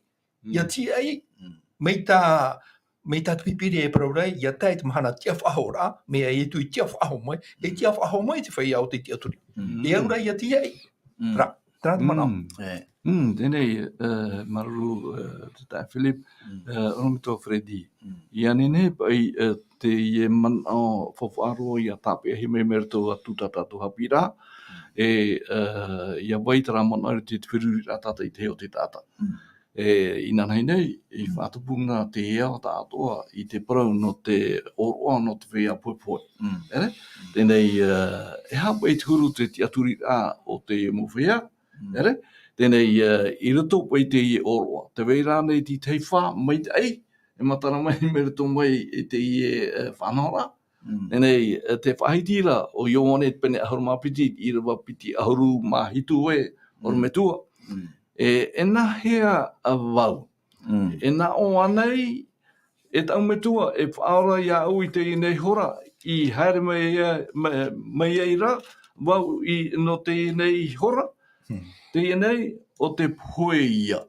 ʻia Mm. tīaʻi, Mm. mai tā, mai tā te Pīpīria e parau ra, ʻia tae te mahana tiʻafaʻahoʻaraʻa, mai ia Ietu i tiʻafaʻahoʻo mai, e Mm. tiʻafaʻahoʻo mai te feiā o te tiʻaturi. Mm. E au rā ʻia tīaʻi. Mm. Terā, terā te manaʻo. Mm. E. Mm, teie, e, māuruuru, e, te taeaʻe Philip, Mm. e, ʻorometua Freddy. Mm. ʻIa nehenehe paʻi, e, teie manaʻo faufaʻa roa ʻia tāpeʻahia mai, mai roto atu tā tātou haʻapiʻiraʻa, Mm. e, e, ʻia vai terā manaʻo i te feruriraʻa tātaʻitahi o te taʻata. Mm. E, inanahi nei, i faʻatupu na te ao tāʻatoʻa i te parau nō te ʻōroʻa nō te feiā pohepohe. Mm. Ere? Teie nei, e, e aha paʻi te huru te tiʻaturiraʻa o te mau feiā? Mm. Ere? Teie nei, e, i roto paʻi i te ʻōroʻa. Tē vai ra ānei te tahi fā, maitaʻi, e matara mai, mai roto mai i te, e, faʻanahoraʻa. Mm. Teie nei, e, te faʻahiti ra, ʻo Ioane pene ʻahuru mā piti, ʻīrava piti ʻahuru mā hitu ē, Mm. ʻorometua. Mm. E, e nāhea vau? Mm. E nā ʻō ānei, e taʻu metua, e faʻaora iāʻu i teie nei hora, i haere mai ai, mai, mai ai ra, vau i, nō teie nei hora, Mm. teie nei, ʻo te pohe ia.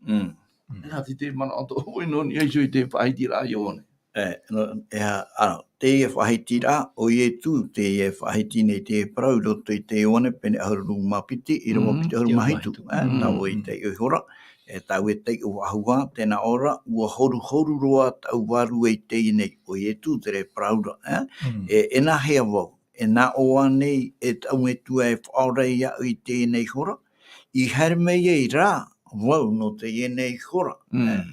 Mm. Mm. Nā te, te manaʻo atoʻa vau nō niʻa iho i te faʻahitiraʻa a Ioane. E, nō, e aha, ʻano, teie faʻahitiraʻa, ʻo Ietu, teie faʻahiti nei te parau i roto i te Ioane, pene ʻahuru mā piti, ʻīrava Mm. piti ʻahuru mā hitu, Mm. e, Mm. tāʻu e taiʻo ihora, e, tāʻu e taiʻo faʻahou, tē nā ʻō ra, ʻua horuhoru roa tāʻu vārua i teie nei, ʻo Ietu te reira e parau ra, e? Mm. E, e nāhea vau, e nā ʻō ānei, e taʻu metua e faʻaora iāʻu i teie nei hora, i haere mai ai ra vau nō teie nei hora. Mm. E,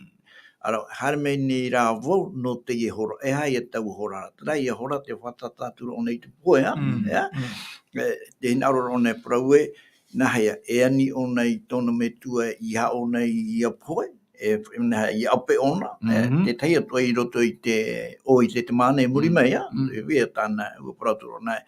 ʻAno, haere mai nei ra vau nō teie hora, e aha ia taua hora ra? Terā ia hora tē fātata atu ra ʻōna i te pohe, ā? Mm, Ea? mm. E, tē hinaʻaro ra ʻōna e parau ē, nāhea, e ani ʻōna i tōna metua i haʻo nei ia pohe, e, nāhea, ia ʻape ʻōna, e, Mhm. te tahi atu ai i roto i te, ʻo i te, te māna i muri Mm. mai, ā? Mm. E vea tāna, ʻua parau atu ra ʻōna,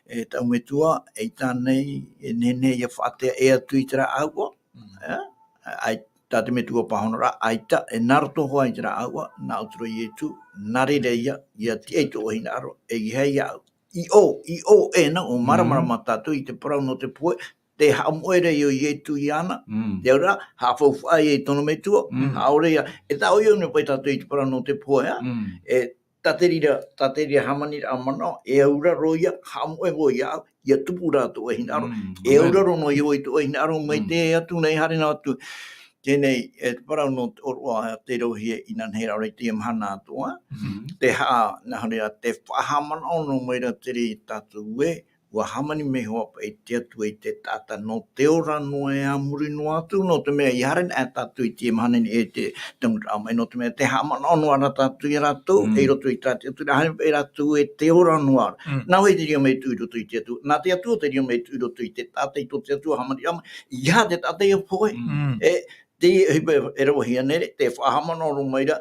e, taʻu metua, eʻita ānei, e nehenehe ia faʻateaʻe atu i terā ʻāuʻa, Mm. ea? ʻAi, tā te metua pāhonoraʻa, ʻaita, e nā roto hoʻi i terā ʻāuʻa, nā ʻō atu ra Ietu, nā reira ia, ia tiʻa i tō hinaʻaro, e ʻeiaha iāʻu. I ʻō, i ʻō, e nā ʻō, māramarama Mm. tātou i te parau nō te pohe, tē haʻamoʻe ra ʻo Ietu iāna, Mm. te aura, haʻafaufaʻa ia i tōna metua, Mm. haʻaore ia, e taʻoʻohe nei paʻi tātou i te parau nō te pohe, ā? Mm. E, tā te reira, tā te reira hāmaniraʻa manaʻo, e auraro ia, haʻamoʻe vau iāʻu, ʻia tupu rā tō hinaʻaro. Mm, E amen. auraro noa iho i tō hinaʻaro mai Mm. te atu nei, haere noa atu. Teie nei, e te parau nō te ʻōroʻa, tē rohi e inanahi ra ʻore i teie mahana atoʻa. Mm. Te haʻa, nā hea, te faʻahaʻamanaʻo noa mai ra te reira tātou ē, ʻua hāmani mai hoʻi paʻi te Atua i te taʻata nō te ora noa e a muri noa atu, nō te mea i haere ana tātou i teie mahana nei e te taumaraʻa mai, nō te mea tē haʻamanaʻo noa ra tātou ia rātou, Mm. e i roto i tā te Atua, haere paʻi rātou e te ora noa ra. Mm. Nā hea te riro mai tū i roto i te Atua? Nā te Atua te riro mai tū i roto i te taʻata i tō te Atua hāmani ra mai, ʻeiaha te taʻata ia pohe. Mm. E, te, e, e rave hia nei, tē faʻahaʻamanaʻo roa mai ra,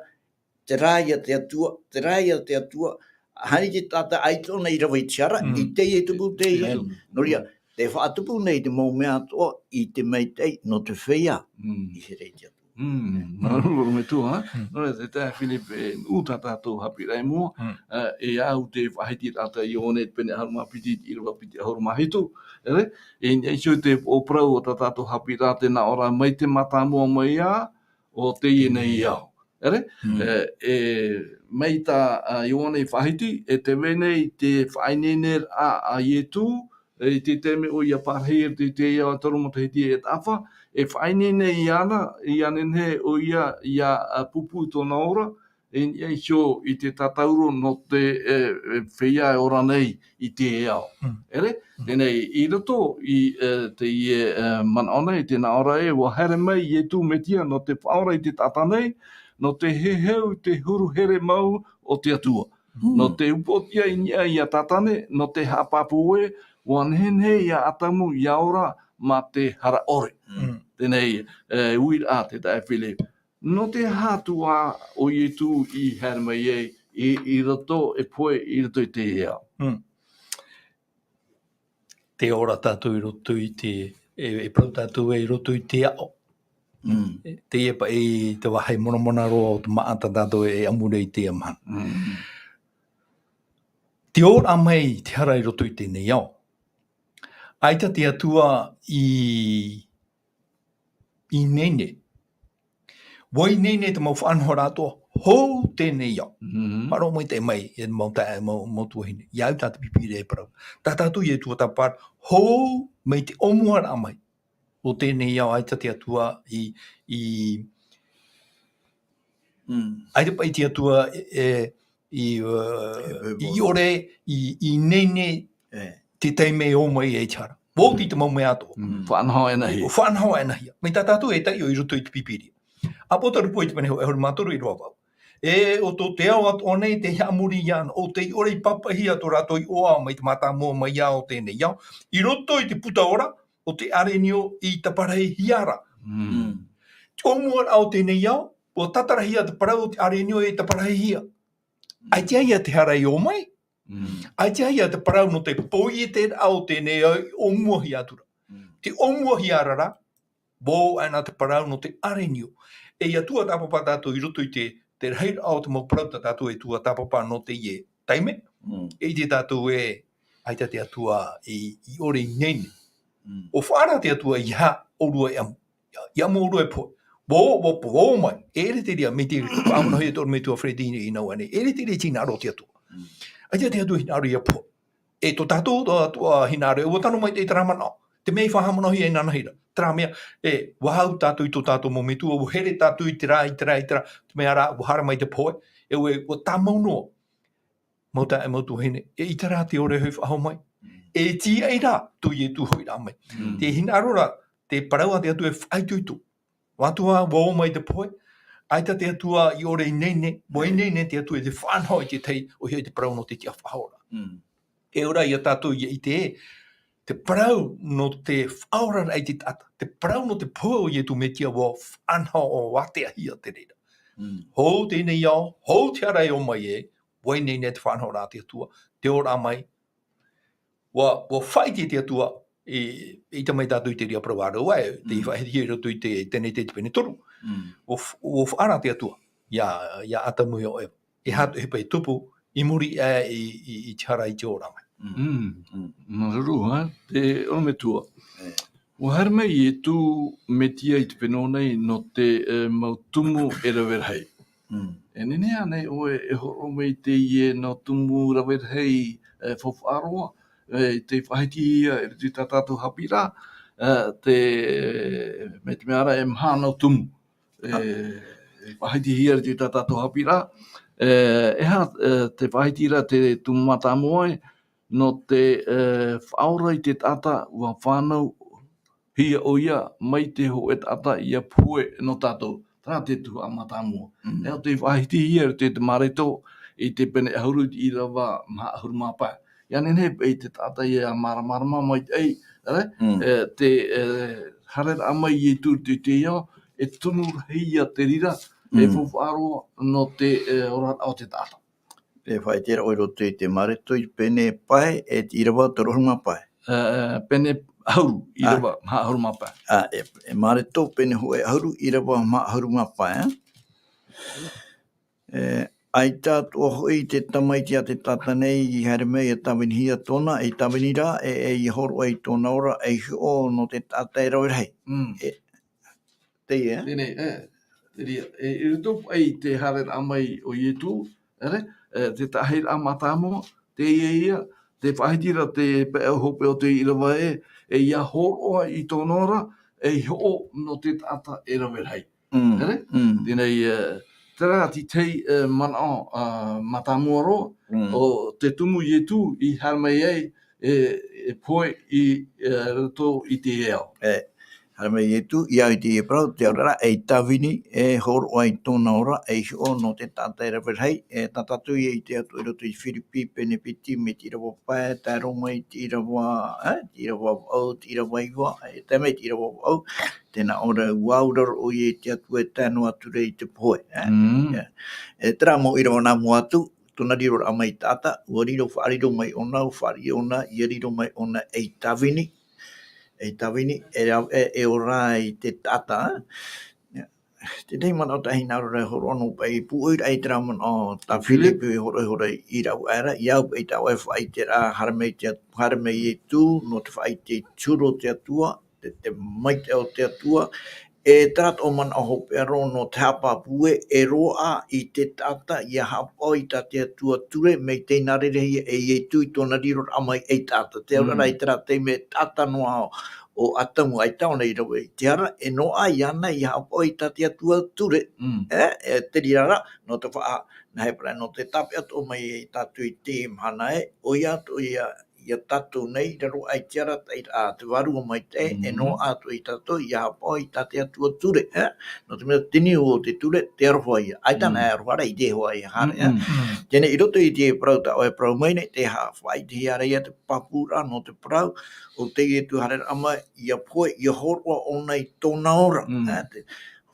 terā ia te Atua, terā ia te Atua, haere te taʻata ʻaita ʻōna i rave i te hara, Mm. i teie tupu teie. Amen. Nō reira, tē faʻatupu nei te mau mea atoʻa i te maitaʻi nō te feiā. Mm. I here i te Atua. Mm. Nā roto, metua, ha? Mm. Nō reira, te taeaʻe Philip, e, nuʻu tā tātou haʻapiʻiraʻa i mua, Mm. e, e au te faʻahiti ra tā Ioane pene ʻahuru mā piti, ʻīrava piti ʻahuru mā hitu, ere? E, e iho te, ʻo parau o tā tātou haʻapiʻiraʻa tē nā ʻō ra mai te mātāmua mai ā, ʻo teie nei ao. Ere? Mm. E, e, mai tā, a, Ioane i faʻahiti, e tē vai nei te faʻaineineraʻa a Ietu, e, i te taime ʻoia i pārahi i te, te ao e toru matahiti e taʻafa, e faʻaineine iāna, ʻia nehenehe ʻoia ʻia, a, pūpū i tōna ora, e, i niʻa iho i te tātauro nō te, e, e, feiā e ora nei i te ao. Mm. Ere? Mm. Teie nei, i roto i, e, teie, e, manaʻo nei, tē nā ʻō ra ē, ʻua haere mai Ietu Metia nō te faʻaora i te taʻata nei, nō te heheu i te huru here mau o te Atua. Mm. Nō te upoʻotiʻa i niʻa iā Tātane, nō te haʻapāpū ē, ʻua nehenehe iā Atamu ʻia ora mā te hara ʻore. Mm. Teie nei, e, uiraʻa te taeaʻe Philip. Nō te aha atu ā ʻo Ietu i haere mai ai i, i roto e pohe, i roto i te ao. Mm. Tē ora tātou i roto i te, e, e parau tātou ē i roto i te ao. Mm. E, teie paʻi te vāhi monamona roa o te māʻa tā tātou e, e ʻamuri i teie mahana. Mm. Tē ora mai te hara i roto i teie nei ao. ʻAita te Atua i, i ineine. ʻUa ineine te mau faʻanahoraʻa atoʻa, hou teie nei ao. Mhm. Faʻaroʻo maitaʻi mai, e mau ta-, mau, mau tuahine. ʻIa au tā te pipi ra e parau. Tā tātou i tuatāpapa, hou mai te ʻōmuaraʻa mai. ʻO teie nei ao ʻaita te Atua i, i, Mm. ʻaita paʻi te Atua e, e, i, uh, E, e, i ʻore, i, i ineine E. te taime e ō mai ai te hara. ʻUa oti te mau mea atoʻa. Mm. Faʻanaho ʻēnahia. ʻUa faʻanaho ʻēnahia. Mai tā tātou e taiʻo i roto i te Pīpīria. Apokalupo i te pene hōʻē ʻahuru mā toru ʻīrava vaʻu. E, ʻo tō te ao atoʻa nei tei haʻamori iāna, ʻo tei ʻore i pāpaʻihia tō rātou iʻoa mai te mātāmua mai ia o teie nei ao, i roto i te puta ora o te ʻarenio i taparahihia ra. Mm. Te ʻōmuaraʻa o teie nei ao, ʻua tatarahia te parau o te ʻarenio e taparahihia. ʻAita ia te hara i ō mai. Mm. ʻAita ia te parau nō te poieteraʻa o teie nei ao i ʻōmuahia atu ra. Mm. Te ʻōmuahia ra ra, ʻua ʻō aʻena te parau nō te ʻarenio. E ʻia tuatāpapa tātou i roto i te, te rahiraʻa o te mau parau tā tātou e tuatāpapa nō teie taime. Mm. E ʻite tātou ē, ʻaita te Atua i, i ʻore i nehenehe. Mm. ʻUa faʻaara te Atua ia ʻōrua e ʻamu. Ia, ia ʻamu ʻōrua e pohe. ʻUa ō, ʻua, ʻua ō mai. E ʻere te reira, mai te faʻamanahia e te ʻorometua Fred i, i nā ʻō nei. E ʻere te reira e tīnaro te Atua. Mm. ʻAita te Atua i hinaʻaro ia pohe. E tō tātou, tō tātou, ā, hinaʻaro, ʻua tano mai te, terā manaʻo. Te mea i faʻahaʻamanaʻohia inanahi ra. Terā mea, e, ʻua hau tātou i tō tātou mau metua, ʻua here tātou i terā, i terā, i terā. Te mea rā, ʻua haere mai te pohe. E ʻua, ʻua tāmau noa. Mau taeaʻe, mau tuahine, eʻita rā te ʻore hoʻi faʻahou mai. Mm. E tīaʻi rā, tō Ietu hoʻi rā mai. Mm. Te hinaʻaro ra, te parau a te Atua e faʻaitoito. Mātou ā, ʻua ō mai te pohe, ʻaita te Atua i ʻore i nehenehe, ʻua i nehenehe te Atua i te faʻanaho i te tahi, ʻoia hoʻi te parau nō te tiʻafaʻahoraʻa. Mm. E ora ia tātou ia ʻite ē, te parau nō te faʻaoraraʻa i te taʻata, te parau nō te pohe o Ietu Metia ʻua faʻanaho, ʻua āteahia te reira. Mm. Hou teie nei ao, hou te hara e ō mai ē, ʻua i nehenehe te faʻanahoraʻa a te Atua, te ora mai, ʻua, ʻua faʻaʻite te Atua, i, i te mai tātou i te reira parau ā rāua, e, te Mm. faʻaʻite i roto i te, Tenete i te pene toru. Mm. ʻUa f-, ʻua faʻaara te Atua, ia, ia Atamu e ʻo Eva. E aha te ʻohipa i tupu, i muri aʻe i, i, i te hara i te ora mai. Mm. Mm. Mm. Māuruuru, ā, te ʻorometua. E. ʻUa haere mai Ietu Metia i te fenua nei nō te, e, mau tumu e rave rahi. Mm. E nehenehe ānei ʻoe e hōroʻa mai teie nā tumu rave rahi, e, faufaʻa roa, e, tei faʻahitihia i roto i tā tātou haʻapiʻiraʻa, e, te, mai te mea ra e maha nā tumu. E, e faʻahitihia i roto i tā tātou haʻapiʻiraʻa. E, e aha, e, te faʻahiti ra te tumu mātāmua ē, nō te, e, faʻaora i te taʻata, ʻua fānau hia ʻoia mai te hōʻē taʻata ʻia pohe nō tātou. Terā te tuhaʻa mātāmua. Mm. E ʻo tei faʻahitihia i te, te Mareko i te pene ʻahuru i te ʻīrava maha ʻahuru mā pae. ʻIa nehenehe paʻi te taʻata ʻia māramarama maitaʻi, ʻere? Mm. E, te, e, haereraʻa mai Ietu i te, te ao, e tumu rahi ia te reira, e Mm. faufaʻa roa nō te, e, oraraʻa o te taʻata. E faʻaʻite ra ʻoe i roto i te Mareko i te pene pae, e te ʻīrava toru ʻahuru mā pae. E, e, pene ʻahuru, ʻīrava, ā, maha ʻahuru mā pae. Ā, e, e Mareko pene hōʻē ʻahuru, ʻīrava maha ʻahuru mā pae, ā? E, ʻaita atoʻa hoʻi te tamaiti a te taʻata nei i haere mai ʻia tāvinihia tōna, ei tāvini ra, e, e ʻia hōroʻa i tōna ora, ei hiʻo nō te taʻata e rave rahi. Mm. E, Teie, e? Teie, e, teie, e, i roto paʻi i te haereraʻa mai o Ietu, ʻere, e, te taʻahiraʻa mātāmua, teie ia, te faʻahiti ra te pae hopeʻa o te ʻīrava ē, e ʻia hōroʻa i tōna ora, ei hiʻo nō te taʻata e rave rahi. Mm, ʻere? Mm. Teie, e, terā te tahi, e, manaʻo, ā, mātāmua roa, Mm. ʻo te tumu Ietu i haere mai ai, e, e pohe i, e, roto i te ao. E, haere mai Ietu, i au i te parau, te oraraʻa, ei tāvini, e hōroʻa i tōna ora, ei hiʻo nō te taʻata e rave rahi, e tā tātou ia i ʻite atu i roto i Firipi, pene piti, mai te ʻīrava pae, tae roa mai te ʻīrava, e, te ʻīrava vaʻu, te ʻīrava iva, e tae mai te ʻīrava vaʻu, tē nā ʻō ra, ʻua auraro ʻoia i te Atua e tae noa atu ra i te pohe, e. Mm. E, e terā mau ʻīrava nā mua atu, tōna riroraʻa mai taʻata, ʻua riro, faʻariro mai ʻōna, ʻua fāriʻi ʻōna, ʻia riro mai ʻōna ei tāvini, ei tāvini, e ra-, e, e ora i te taʻata, ā. Te tahi manaʻo tāʻu e hinaʻaro ra e hōroʻa noa paʻi, pūʻoiraʻa i terā manaʻo tā Filipi e hōroʻahia i rāua aʻera, i au paʻi tāʻu e faʻaʻite ra, haere mai te At-, haere mai Ietu, nō te faʻaʻite i te huru o te Atua, te, te maitaʻi o te Atua, e terā atoʻa manaʻo hopeʻa roa nō te haʻapāpū ē, e roaʻa i te taʻata ʻia haʻapaʻo i tā te Atua ture, mai tei nā reira ia e Ietu i tōna riroraʻa mai ei taʻata. Te auraʻa Mm. i terā taime taʻata noa ʻo Atamu ʻaita ʻōna i rave i te hara, e noaʻa iāna ʻia haʻapaʻo i tā te Atua ture. Mm. E, e te reira rā, nō te faʻa-, nā hea parau, nō te tāpeʻa atoʻa mai ia tātou i teie mahana ē, ʻoia atoʻa ia ia tātou nei, i raro aʻe i te arataʻiraʻa a te Vārua Maitaʻi, e noaʻa atu ia tātou, ia haʻapaʻo i tā te Atua ture, e? Nō te mea te niu o te ture, te aroha ia. ʻAita anaʻe aroha ra, i te hoa ia haere, e? Teie nei, i roto i te parau tā ʻoe e parau mai nei, tē haʻafaʻaʻitehia ra ia te pāpūraʻa nō te parau o te Ietu haereraʻa mai, ia pohe, ia hōroʻa ʻōna i tōna ora. E, te,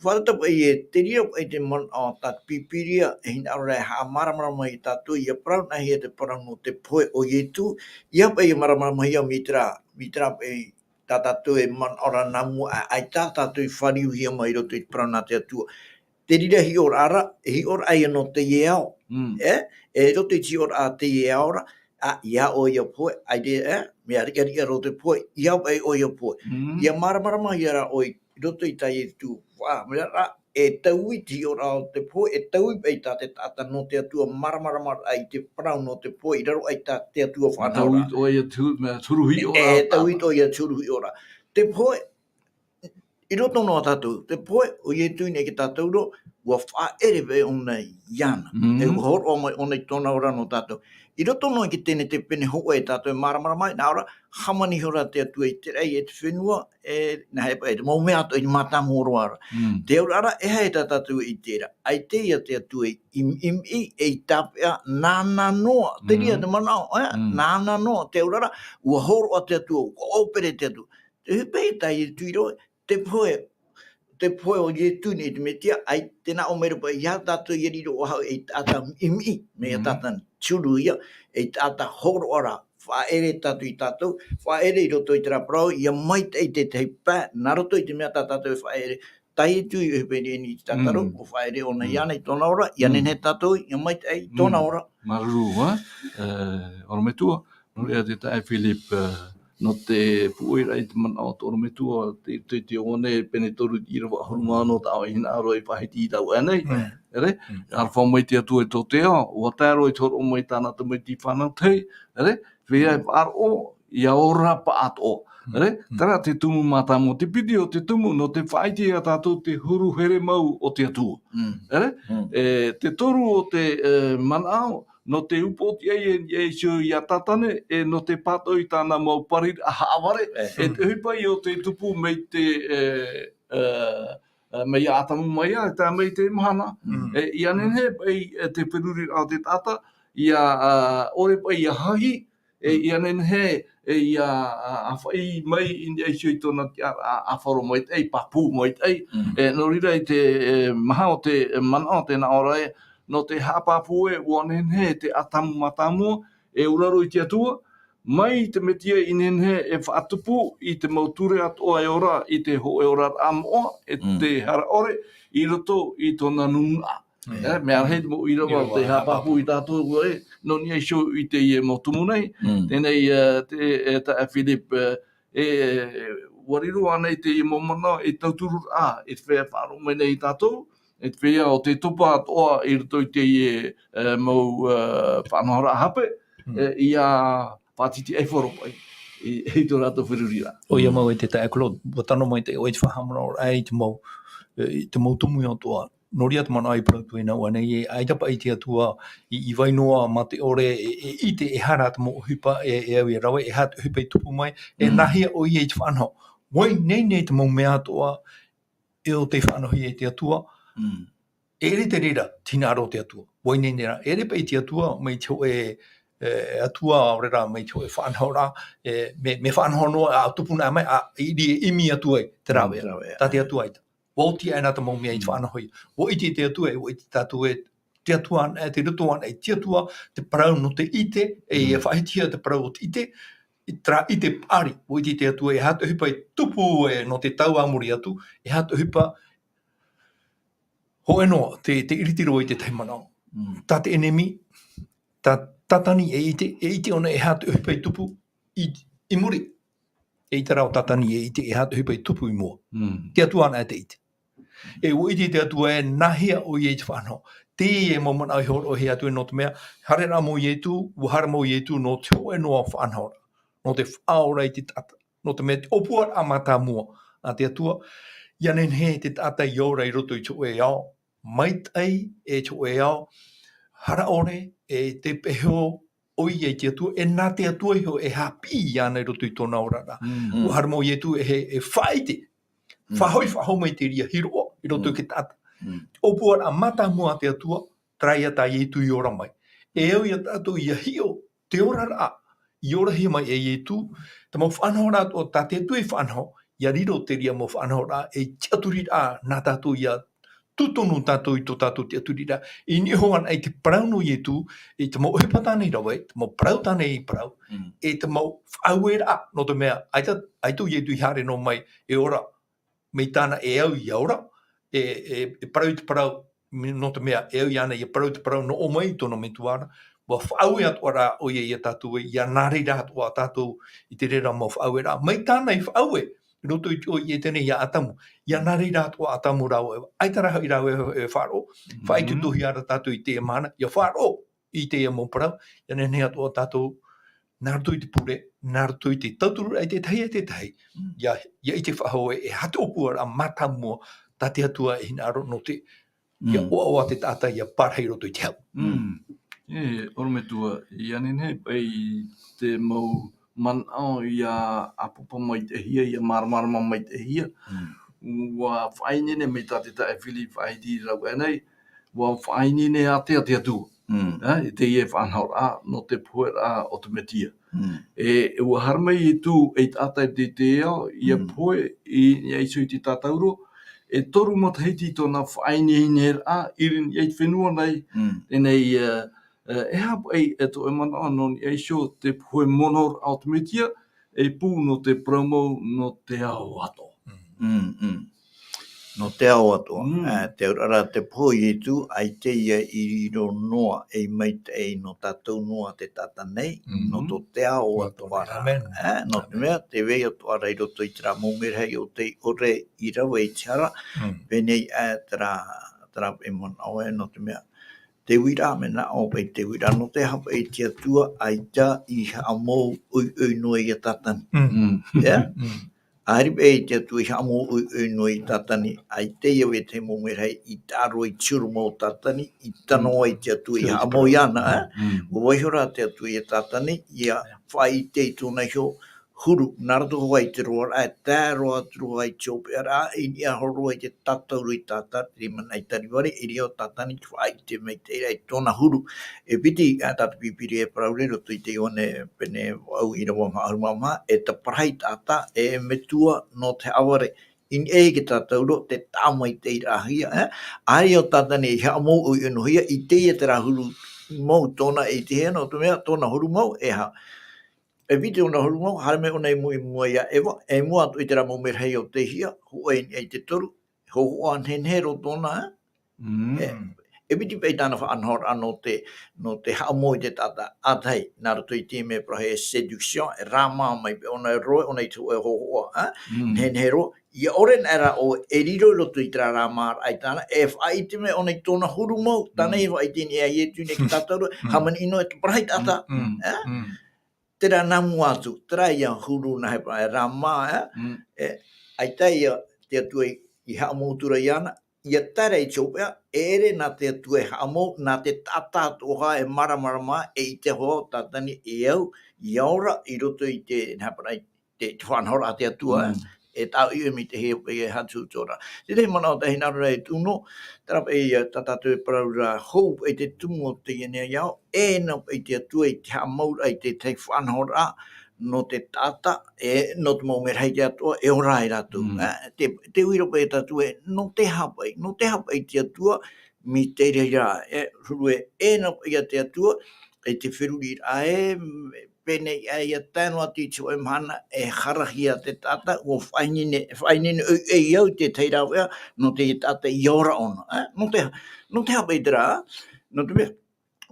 Faʻataʻa paʻi ē, te reira paʻi te manaʻo tā te Pīpīria, e hinaʻaro ra e haʻamāramarama ia tātou, ia parau nāhea te parau nō te pohe o Ietu, ia paʻi e māramaramahia mai terā, mai terā paʻi tā tātou e manaʻo ra nā mua, ʻa, ʻaita tātou i fāriuhia mai i roto i te parau nā te Atua. Te reira hiʻoraʻa ra, e hiʻoraʻa ia nō teie ao. E, e roto i te hiʻoraʻa teie ao ra, ʻa, ia ʻoe ia pohe, ʻaita, e, mea riʻariʻa roa te pohe, ia paʻi ʻoe ia pohe. Ia māramaramahia ra ʻoe i roto i tā Ietu, ʻua, mea ra, e taui te hiʻoraʻa o te pohe, e taui paʻi tā te taʻata nō te Atua, māramarama ra i te parau nō te pohe, i raro aʻe i tā te Atua faʻanahoraʻa. Taui ʻoe ia te huru, mea te huru hiʻoraʻa. E taui ʻoe ia te huru hiʻoraʻa. Te pohe, i roto noa tātou, te pohe, ʻo Ietu i ʻite ia tātou roa, ʻua faʻaʻere paʻi ʻōna iāna. E ʻua hōroʻa mai ʻōna i tōna ora nō tātou. I roto noa i te Tenete pene hōʻē tātou e māramarama ai, nā ʻō ra, hāmani ihora te Atua i te raʻi e te fenua, e, nāhea paʻi, te mau mea atoʻa i te mātāmua roa ra. Te auraʻa ra, e aha tā tātou e ʻite ra? ʻAita ia te Atua i ʻimi, ʻimi, e i tāpeʻa, nāna noa, te reira te manaʻo, e? Nāna noa, te auraʻa ra, ʻua hōroʻa te Atua, ʻua ʻōpere te Atua. Te ʻohipa tā Ietu i roaʻa, te pohe, te pohe o Ietu nei te Metia, ʻaita, tē nā ʻō mai ra paʻi, ia tātou ia riro faʻahou ei taʻata ʻimi, mea tātani, te huru ia, ei taʻata hōroʻa ra, faʻaʻere tātou ia tātou, faʻaʻere i roto i terā parau, ia maitaʻi te tahi pae, nā roto i te mea tā tātou e faʻaʻere, tā Ietu i ʻohipa i niʻa i te tātaro, ʻua faʻaʻere ʻōna iāna i tōna ora, ia nehenehe tātou, ia maitaʻi i tōna ora. Māuruuru, e, e, ʻorometua, nō reira te taeaʻe Philip, e, nō te pūʻoiraʻa i te manaʻo o tō ʻorometua, te, te, te Ioane, pene toru, ʻīrava ʻahuru mā ono, tā ʻoe e hinaʻaro i faʻahiti i taua nei, ʻere? Aroha mai te Atua i tō te ao, ʻua tae roa i te hōroʻa mai tāna tamaiti fānau tahi, ʻere? Feiā e faʻaroʻo, ia ora pāʻātoʻa, ʻere? Terā te tumu mātāmua, te piti o te tumu, nō te faʻaʻite ia tātou te huru here mau o te Atua, ʻere? E, te toru o te, e, manaʻo, nō te upoʻotiʻa e, e ʻia Tātane, e nō te pātoʻi i tāna mau pariraʻa haʻavare, e te ʻohipa o te tupu mai te, e, e, e, mai ia Atamu mai ia, e tae mai te mahana. E, ʻia nehenehe paʻi, e, te feruriraʻa o te taʻata, ʻia, a, ʻore paʻi ʻia hahi, e, ʻia nehenehe, e, ʻia, a, ʻāfaʻi mai i niʻa iho i tōna tiʻaraʻa, a, ʻāfaro maitaʻi, pāpū maitaʻi. E, nō reira i te, e, maha o te, e, manaʻo, tē nā ʻō ra ē, nō te haʻapāpū ē, ʻua nehenehe te Atamu mātāmua, e auraro i te Atua, mai te Metia i nehenehe e faʻatupu i te mau ture atoʻa e ora i te hōʻē oraraʻa moʻa, e te hara ʻore, i roto i tōna nunaʻa. E, mea rahi te mau ʻīrava o te haʻapāpū ia tātou ē, nō niʻa iho i teie mau tumu nei. Teie nei, e, te, e, taeaʻe Philip, e, e, ʻua riro ānei teie mau manaʻo, e tauturu ra, e te feiā e faʻaroʻo mai nei ia tātou, e te feiā o te topa atoʻa i roto i teie, e, mau, e, faʻanahoraʻa hape, e, ʻia faʻatitiʻaifaro paʻi i, i tō rātou feruriraʻa. ʻOia mau e te taeaʻe Claude, ʻua tano maitaʻi ʻoe i te faʻahaʻamanaʻoraʻa i te mau, e, i te mau tumu atoʻa. Nō reira te manaʻo i parau atu ai nā ʻō nei, e, ʻaita paʻi te Atua i, i vai noa mā te ʻore, e, e ʻite, e aha te mau ʻohipa, e, e au e rave, e aha te ʻohipa i tupu mai, e nāhea ʻoia i te faʻanaho. ʻUa ineine te mau mea atoʻa, e ʻo tei faʻanahohia e te Atua, e ʻere te reira, te hinaʻaro o te Atua. ʻUa ineine rā, e ʻere paʻi te Atua, mai te hōʻē, e, Atua, ʻaore rā, mai te hōʻē faʻanahoraʻa, e, mea, mea faʻanaho noa, a tupu noa mai, a, i, i, ʻimi atu ai, te rāveʻa. Tā te Atua ʻaita. ʻUa oti aʻe nā te mau mea i te faʻanahohia. ʻUa ʻite te Atua, e, ʻua ʻite tātou ē, te Atua anaʻe, te roto anaʻe i te Atua, te parau nō te ʻite, e, e faʻahitihia te parau o te ʻite, i terā ʻite paʻari, ʻua ʻite te Atua, e aha te ʻohipa i tupu, e, nō te tau a muri atu, e aha te ʻohipa, hōʻē noa, te, te ʻiritiro i te tahi manaʻo. Tā te ʻenemi, tā Tātani e ʻite, e ʻite ʻōna e aha te ʻohipa i tupu i, i muri. E ʻite rā ʻo Tātani e ʻite e aha te ʻohipa i tupu i mua. Te Atua anaʻe te ʻite. E ʻua ʻite te Atua ē nāhea ʻoia i te faʻanaho. Teie mau manaʻo i hōroʻahia atu ē nō te mea, haere rā mau Ietu, ʻua haere mau Ietu nō te hōʻē noa faʻanahoraʻa. Nō te faʻaora i te taʻata. Nō te mea te ʻōpuaraʻa mātāmua a te Atua, ʻia nehenehe te taʻata i ora i roto i te hōʻē ao, maitaʻi e te hōʻē ao, hara ʻore e te peho ʻoia i te Atua, e nā te Atua iho e haʻapiʻi iāna i roto i tōna oraraʻa. Mm. ʻUa haere mai Ietu e, e faʻaʻite. Mm. Faʻahoʻi, faʻahou mai te reira hiroʻa, i roto i te taʻata. Mm. ʻŌpuaraʻa mātāmua a te Atua, terā ia tā Ietu i ora mai. E au ia tātou ʻia hiʻo, te oraraʻa, i orahia mai e Ietu, te mau faʻanahoraʻa atoʻa tā te Atua i faʻanaho, ʻia riro te reira mau faʻanahoraʻa, e tiʻaturiraʻa nā tātou ʻia tūtonu tātou i tō tātou tiʻaturiraʻa. I niʻa iho anaʻe i te parau nō Ietu, i te mau ʻohipa tāna i rave, te mau parau tāna i parau, Mm. e te mau faʻaueraʻa, nō te mea, ʻaita, ʻaita ʻo Ietu i haere noa mai, e ora, mai tāna e au ʻia ora, e, e, e parau i te parau, me-, nō te mea, e au iāna ʻia parau i te parau nō ʻō mai i tōna metua ra, ʻua faʻaue atoʻa rā ʻoia ia tātou ē, ʻia nā reira atoʻa tātou i te reira mau faʻaueraʻa. Mai tāna i faʻaue, i roto i te ʻō i ʻĒtene ia ʻĀtamu, ʻia nā reira atoʻa ʻĀtamu rāua ʻo Eva. ʻAita rā hoʻi rāua e, e faʻaroʻo, Mm. faʻaitoitohia ra tātou i teie mahana, ʻia faʻaroʻo i teie mau parau, ʻia nehenehe atoʻa tātou, nā roto i te pure, nā roto i te tauturu i te tahi e te tahi, Mm. ʻia, ʻia ʻite faʻahou ē, e aha te ʻōpuaraʻa mātāmua tā te Atua e hinaʻaro nō te, ʻia Mm. ʻoaʻoa te taʻata ʻia parahi i roto i te hau. Mm. E, ʻorometua, ʻia nehenehe paʻi te mau manaʻo ʻia ʻāpapa maitaʻihia, ʻia māramarama maitaʻihia. Mm. ʻUa faʻaineine mai tā te taeaʻe Filipi faʻahiti rave aʻe nei, ʻua faʻaineine atu te Atua. Mm. E, i teie faʻanahoraʻa, nō te poheraʻa o te Mesia. Mm. E, e ʻua haere mai Ietu ei taʻata i te, te ao, ʻia Mm. pohe i, ʻia iho i te tātauro, e toru matahiti tōna faʻaineineraʻa, i riro i te fenua nei, Mm. teie nei, e, e, e aha paʻi, e tō e manaʻo nō niʻa iho te pohe monoraʻa o te Mesia, e pū nō te parau mau, nō te ao atoʻa. Mm, mm. Nō te ao atoʻa. Mm. E, te auraʻa ra te pohe o Ietu, ʻaita ʻia riro noa, ei maitaʻi nō tātou noa te taʻata nei, Mm. nō tō te ao Nō atoʻa ra. Amen. E, nō te Amen. mea, tē vai atoʻa ra i roto i terā mau merahi o tei ʻore i rave i te hara, Mm. pēnei, e, terā, terā e manaʻo ē, nō te mea, te uiraʻa, mea nā ʻō paʻi te uiraʻa, nō te aha paʻi te Atua, ʻaita i haʻamou ʻoiʻoi noa ia Tātani. Mm. Mm. Ia? Mm. ʻAita paʻi te Atua i haʻamou ʻoiʻoi noa ia Tātani, ʻaita ia vetahi mau merahi i taʻa roa i te huru mau o Tātani, i tano Mm. ai te Atua i Te haʻamou Atua. iāna, e? Mm. ʻUa vaiiho rā te Atua ia Tātani, ʻia faʻaʻite i tōna iho huru, nā roto hoʻi i te roaraʻa, e tae roa atu roa i te hopeʻaraʻa, i niʻa iho roa i te tātauro i Tātani, te rima nā Itarivari, i reira ʻo Tātani, te faʻaʻite maitaʻi ra i tōna huru. E piti, ā, tā te Pīpīria e parau ra i roto i te Ioane pene vaʻu ʻīrava maha ʻahuru mā maha, e te parahi taʻata, e metua nō te haʻavare. I niʻa i te tātauro, te tāmaitaʻiraʻahia, e? ʻAita ʻo Tātani i haʻamou ʻoiʻoi noa hia, i teie terā huru mau tōna i te hea, nō te mea, tōna huru mau, e ha-, e piti ʻōna huru mau, haere mai ʻōna i mua, i mua ia Eva, e mua atoʻa i terā mau merahi o te hia, hōʻē i niʻa i te toru, hōhoʻa nehenehe roa tōna, e? Mm. E, e piti paʻi tāna faʻanahoraʻa nō te, nō te haʻamou i te taʻata, ʻa tahi, nā roto i te mea parau e séduction, e rāmā mai paʻi ʻōna e roe, ʻōna i te hōʻē hōhoʻa, e? Mm. Nehenehe roa, ʻia ʻore anaʻe rā ʻoe e riro i roto i terā rāmāraʻa i tāna, e faʻaʻite mai ʻōna i tōna huru mau, tāna Mm. i faʻaʻite i niʻa ia Ietu i niʻa i te Mm. tātauro, Mm. hāmani noa e te parahi taʻata, Mm. Mm. e? Mm. Terā nā mua atu, terā ia huru nā hea paʻi e rāmā, e? Mm. E, ʻaita ia te Atua i, i haʻamou atu ra iāna, ʻia tae ra i te hopeʻa, e ʻere nā te Atua e haʻamou, nā te taʻata atoʻa e māramarama, e ʻite hoʻi ʻo Tātani e au, ʻia ora i roto i te, nā hea paʻi, te, te faʻanahoraʻa a te Atua, Mm. e tāʻoʻiʻoi mai te hea paʻi e hatu tō ra. Te tahi manaʻo tāʻu e hinaʻaro ra e tuʻu noa, terā paʻi, e, tā tātou e parau ra, hou paʻi te tumu o teie nei ao, e nā paʻi te Atua i te haʻamou ra i te tahi faʻanahoraʻa, nō te taʻata, e, nō te mau merahi atoʻa, e ora ai rātou. Mm. E, te, te uira paʻi tātou e, nō te aha paʻi, nō te aha paʻi te Atua, mai te reira, e, huru e, e nā paʻi ia te Atua, e te feruriraʻa e, pēnei ia tae noa atu i te hōʻē mahana, e harahia te taʻata, ʻua faʻaineine, faʻaineine ʻoiʻoi au i te tahi rāveʻa, nō te taʻata ʻia ora ʻōna, e, nō te, nō te aha paʻi terā, nō te mea,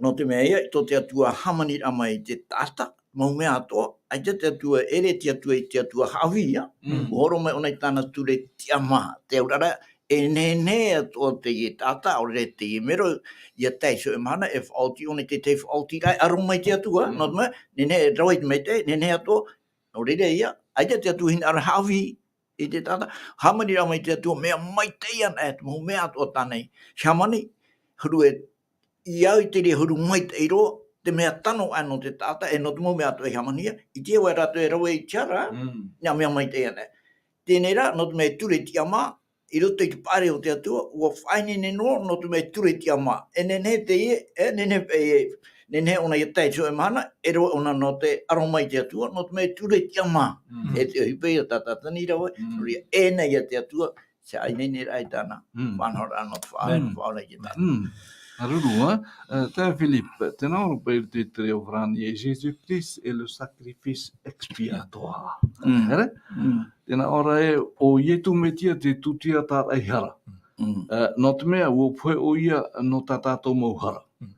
nō te mea ia, tō te Atua hāmaniraʻa mai te taʻata, mau mea atoʻa, ʻaita te Atua, ʻere te Atua i te Atua haʻavī, ia. Mm. ʻUa hōroʻa mai ʻōna i tāna ture tiʻamā, te auraʻa, e nehenehe atoʻa teie taʻata, ʻaore rā teie mero, ʻia tae i te hōʻē mahana, e faʻaoti ʻōna i te tahi faʻaotiraʻa, e aro mai te Atua, Mm. nō te mea, nehenehe e rave i te maitaʻi, nehenehe atoʻa, nō reira ia, ʻaita te Atua hinaʻaro haʻavī, i te taʻata, hāmaniraʻa mai te Atua, mea maitaʻi anaʻe, te mau mea atoʻa tāna i hāmani, huru e, ʻia au i te reira huru maitaʻi roa, te mea tano aʻe nō te taʻata, e nō te mau mea atoʻa i hāmanihia, i te ʻoe rātou e rave i te hara, Mm. nā mea maitaʻi ānei. Teie rā, nō te mea e ture tiʻamā, i roto i te paʻari o te Atua, ʻua faʻaineine noa, nō te mea e ture tiʻamā. E nehenehe teie, e nehenehe, e, nehenehe ʻōna ʻia tae i te hōʻē mahana, e rave ʻōna nō te aro mai i te Atua, nō te mea e ture tiʻamā. Mm. E te ʻohipa ia tā tātou nei rave, Mm. nō reira, e ʻōna ia te Atua, te faʻaineine raʻa i tāna. Mm. Faʻanahoraʻa nō te faʻa-, Mm. faʻaora i te taʻata. Mm. Māuruuru, ā, ā, taeaʻe Philippe, tēnā ʻoe paʻi i te tere o Farāni, e Jésus-Christ et le sacrifice expiatoire. Mm. Here? Mm. Tēnā ʻoe rā ē, ʻo Ietu Metia te tūtia tāraʻehara. Mm. Ā, nō te mea, ʻua pohe ʻoia nō tā tātou mau hara. Mm.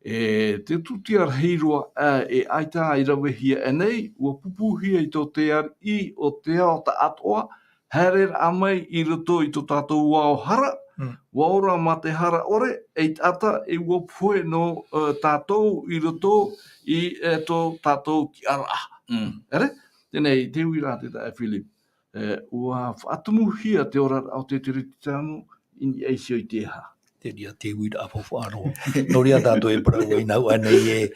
E te tūtia rahi roa, ā, e ʻaita i ravehia ānei, ʻua pūpūhia i tō te ariʻi o te ao taʻatoʻa, haereraʻa mai i roto i tō tātou ao hara, Mm. ʻua ora mā te hara ʻore, ei taʻata, e ʻua pohe nō, ā, tātou i roto i, e, tō tātou tiʻaraʻa. Mm. Here? Teie, te uiraʻa te taeaʻe Philippe. E, ʻua faʻatumuhia te oraraʻa o te Turisitano i niʻa iho i te aha. Te reira te uiraʻa faufaʻa roa. Nō reira tātou e parau ai nā ʻō ānei e,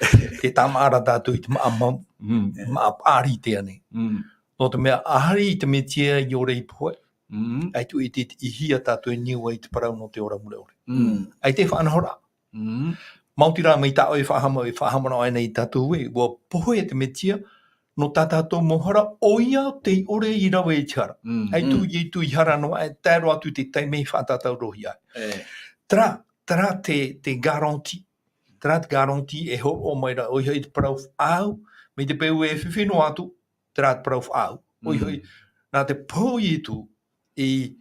te tāmāʻa ra tātou i te māʻa ma-, Mm. māʻa paʻari teie nei. Mm. Nō te mea, ʻāhiri te Metia i ʻore i pohe. Mm. ʻAita i te, i hea tātou e niu ai te parau nō te ora mure ʻore. Mm. ʻAita e faʻanahoraʻa. Mm. Maoti rā, mai tā ʻoe e faʻahama-, e faʻahamanaʻo ānei tātou ē, ʻua pohe te Metia, nō tā tātou mau hara, ʻoia tei ʻore i rave i te hara. Mm. ʻAita Mm. Ietu i hara noa, e tae roa atu i te taime i faʻatātaurohia ai. E. Terā, terā te, te garanti. Terā te garanti e hōroʻa mai ra, ʻoia hoʻi te parau faʻaau, mai te peu e fifi noa atu, terā te parau faʻaau. ʻOia Mm. hoʻi, nā te pohe o Ietu, i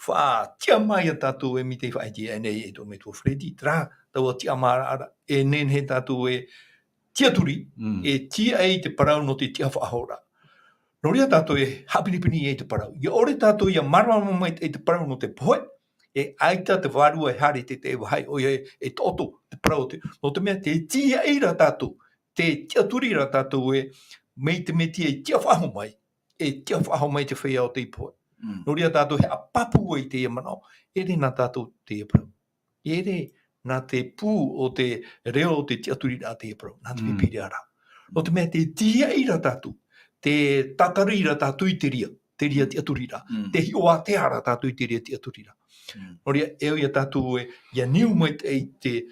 faʻatiʻamā ia tātou e mai te faʻahiti ānei e tō metua Freddy, terā taua tiʻamāraʻa ra, e nehenehe tātou e tiʻaturi, Mm. e tīaʻi i te parau nō te tiʻafaʻahoraʻa. Nō reira tātou e haʻapiʻipiʻi ai te parau. ʻIa ʻore tātou ʻia mārama mai i te parau nō te pohe, e ʻaita te vārua e haere i te, te vāhi, ʻoia e, e taʻoto te parau o te, nō te mea tē tīaʻi ra tātou, tē tiʻaturi ra tātou ē, mai te Metia e tiʻafaʻahou mai, e tiʻafaʻahou mai te feiā o tei pohe. Mm. Nō reira tātou e haʻapāpū ai teie manaʻo, ʻere nā tātou teie parau. ʻEre nā te pū o te reo o te tiʻaturiraʻa teie parau, nā te Mm. Pīpīria ra. Nō te mea tē tīaʻi ra tātou, tē tātari ra tātou i te reira, te reira Mm. tiʻaturiraʻa, Mm. tē hiʻo ātea ra tātou i te reira tiʻaturiraʻa. Mm. Nō reira, e ʻoia tātou ē, ʻia niu mai te, i te,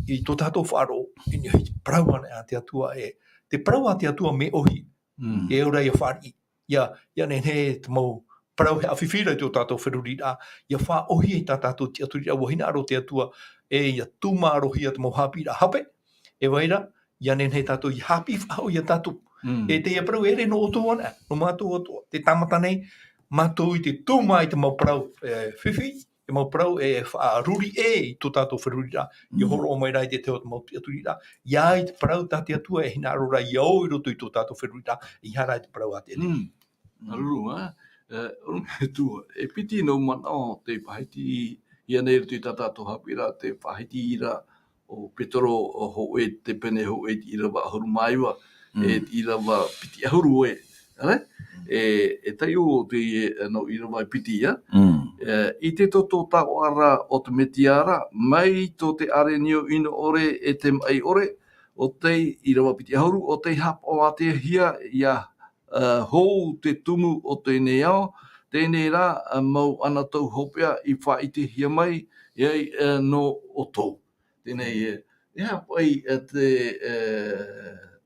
i tō tātou faʻaroʻo, i niʻa i te parau anaʻe a te Atua ē, te parau a te Atua mea ʻōhie, Mm. e ora ʻia fāriʻi, ʻia, ʻia nehenehe te mau parau e haʻafifi ra i tō tātou feruriraʻa, ʻia faʻaʻōhie i tā tātou tiʻaturiraʻa, ʻua hinaʻaro te Atua, e ʻia tūmārohia te mau haʻapiʻiraʻa hape, e vai ra, ʻia nehenehe tātou ʻia haʻapiʻi faʻahou ia tātou. Mm. E teie parau ʻere nō ʻoutou anaʻe, nō mātou atoʻa. Te tāmata nei, mātou i te tūmā i te mau parau, e, fifi, te mau parau e faʻaruri ʻē i tō tātou feruriraʻa, ʻia Mm. hōroʻa mai ra i te tahi o te mau tiʻaturiraʻa, ʻia ʻai te parau tā te Atua e hinaʻaro ra ʻia ō i roto i tō tātou feruriraʻa, ʻeiaha rā i te parau a te ʻēnei. Mm. Mm. Māuruuru, ā? E, ʻorometua, e piti noa manaʻo te faʻahiti i, ʻia nei i roto i tā tātou haʻapiʻiraʻa, te faʻahiti ra ʻo Petero, ʻo hōʻē, te pene hōʻē, te ʻīrava ʻahuru mā iva, Mm. e te ʻīrava piti ʻahuru ē, ʻere? Mm. E, e taiʻo teie, e, nō ʻīrava e piti, ā? Mm. E, i te toto taoʻa ra o te Metia ra, mai tō te ʻārenio ʻino ʻore e te maʻi ʻore, ʻo tei, ʻīrava piti ʻahuru, ʻo tei haʻapaʻo ātea hia, ʻia, e, hou te tumu o teie nei ao, teie rā, e, mau ʻanatou hopeʻa i faʻaʻitehia mai, e ai, e, nō ʻoutou. Teie, e, e aha paʻi, e, te, e,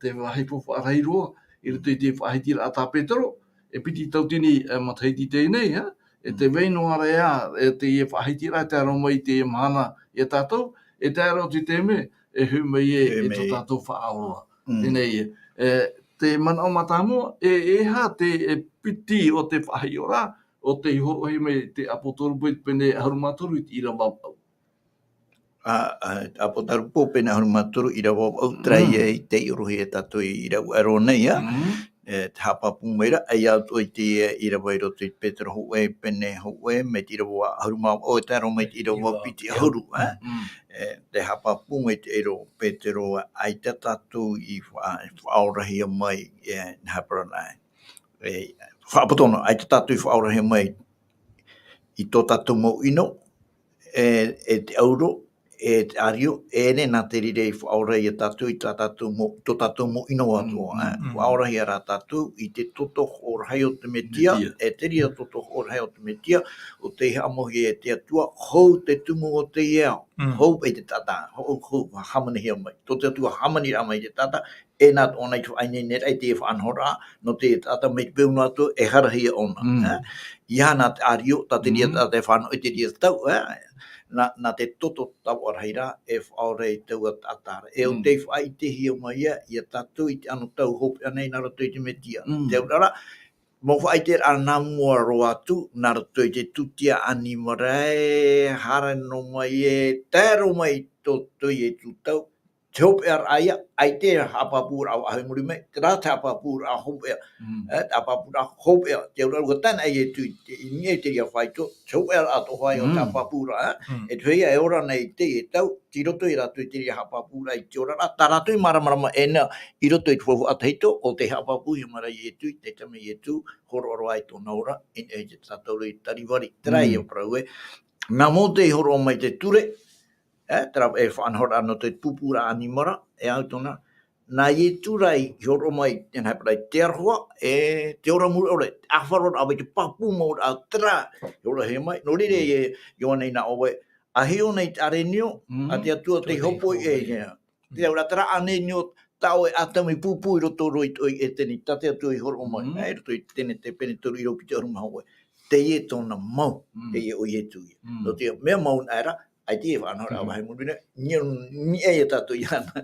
te vāhi faufaʻa rahi roa, i roto i te faʻahitiraʻa tā Petero, e piti tauatini, e, matahiti teie nei, ā? E tē vai noa ra ā, e, teie faʻahitiraʻa e tae roa mai i teie mahana ia tātou, e tae roa atu i te mea, e hoʻi mai ē, Hoʻi e tō mai. tātou Faʻaora. Mm. Teie, e, te manaʻo mātāmua, e, e aha te, e, piti o te faʻahiʻoraʻa, ʻo tei hōroʻahia mai te ʻApotarupo i te pene ʻahuru mā toru i te ʻīrava vaʻu. Ā, ā, ʻApotarupo pene ʻahuru mā toru ʻīrava vaʻu, terā Mm. ïa i taiʻo roa ia tātou i rave roa nei, ā. Mm. E, te haʻapāpū mai ra, ʻeiaha atoʻa i te ʻīrava i roto i Petero hōʻē, pene hōʻē, mai te ʻīrava ʻahuru mā vaʻu, e tae roa mai te ʻīrava Io. piti ʻahuru, ā. Mm. E, te haʻapāpū mai te ʻīrava Petero, ʻaita tātou i fa-, faʻaorahia mai, e, nā hea parau anaʻe. E, faʻapoto noa, ʻaita tātou i faʻaorahia mai i tō tātou mau ʻino, e, e te ʻauro, e te ʻārio, e nē nā te reira i faʻaora ia tātou i tā tātou mau, tō tātou mau ʻino atoʻa, ē. Faʻaorahia rā tātou i te toto hoʻo rahi o te Metia, e te reira toto hoʻo rahi o te Metia, ʻo tei haʻamauhia e te Atua, hou te tumu o teie ao, hou e te taʻata, hou, hou, hāmanihia mai. Tō te Atua hāmaniraʻa mai te taʻata, e nā tōna i te faʻaineineraʻa, i te faʻanahoraʻa, nō te taʻata mai te peu noa atu, e harahia ʻōna, ē. ʻEiaha nā te ʻārio, tā te reira taʻata e fānaʻo i te reira tau, ē. Nā, nā te toto tavaʻa rahi ra, e faʻaora i taua taʻata ra. E ʻo tei faʻaʻitehia mai ia, ia tātou i te anotau hopeʻa nei nā roto i te Metia. Te auraʻa ra, mau faʻaʻiteraʻa nā mua roa atu, nā roto i te tūtia ʻanimara e, haere noa mai e, tae roa mai tō, tō Ietu tau, te hopeʻaraʻa ia, ʻaita e haʻapāpūraʻa faʻahou i muri mai, terā te haʻapāpūraʻa hopeʻa. Ē, te haʻapāpūraʻa hopeʻa, te auraʻa ra ʻua tae na Ietu i te, i niʻa i te reira faito, te hopeʻaraʻa atoʻa hoʻi o te haʻapāpūraʻa, ē. E te feiā e ora nei i teie tau, tei roto ia rātou i te reira haʻapāpūraʻa i te oraraʻa, tā rātou i māramarama ʻē na, i roto i te faufaʻa tahito, ʻo tei haʻapāpūhia mai ra Ietu, i te taime Ietu, hōroʻa roa ai tōna ora, i niʻa i te tātauro i Kalivari, terā ia parau ē. Nā Mōte i hōroʻa mai te ture, ē, terā e faʻanahoraʻa nō te pūpūraʻa ʻanimara, e au tōna, nā Ietu rā i hōroʻa mai, tēnā e parau i te aroha, e te ora mure ʻore, te ʻāfaroraʻa vai te pāpū mau ra, terā, i hōroʻahia mai, nō reira e, Ioane i nā ʻō vai, ʻa hiʻo nei te ʻārenio, ʻa te Atua tei hōpoi e, ia. Te auraʻa terā ʻārenio, tā ʻoe ʻĀtamu i pūpū i roto roa i te ʻoe Eteni, tā te Atua i hōroʻa mai, ē, i roto i Tenete pene toru ʻīrava piti ʻahuru mā hōʻē. Teie tōna mau, teie ʻo Ietu ia. Nō te mea mau nā ʻera, ʻaita e faʻanahoraʻa vāhi muri nei, niʻa, niʻa ia tātou iāna.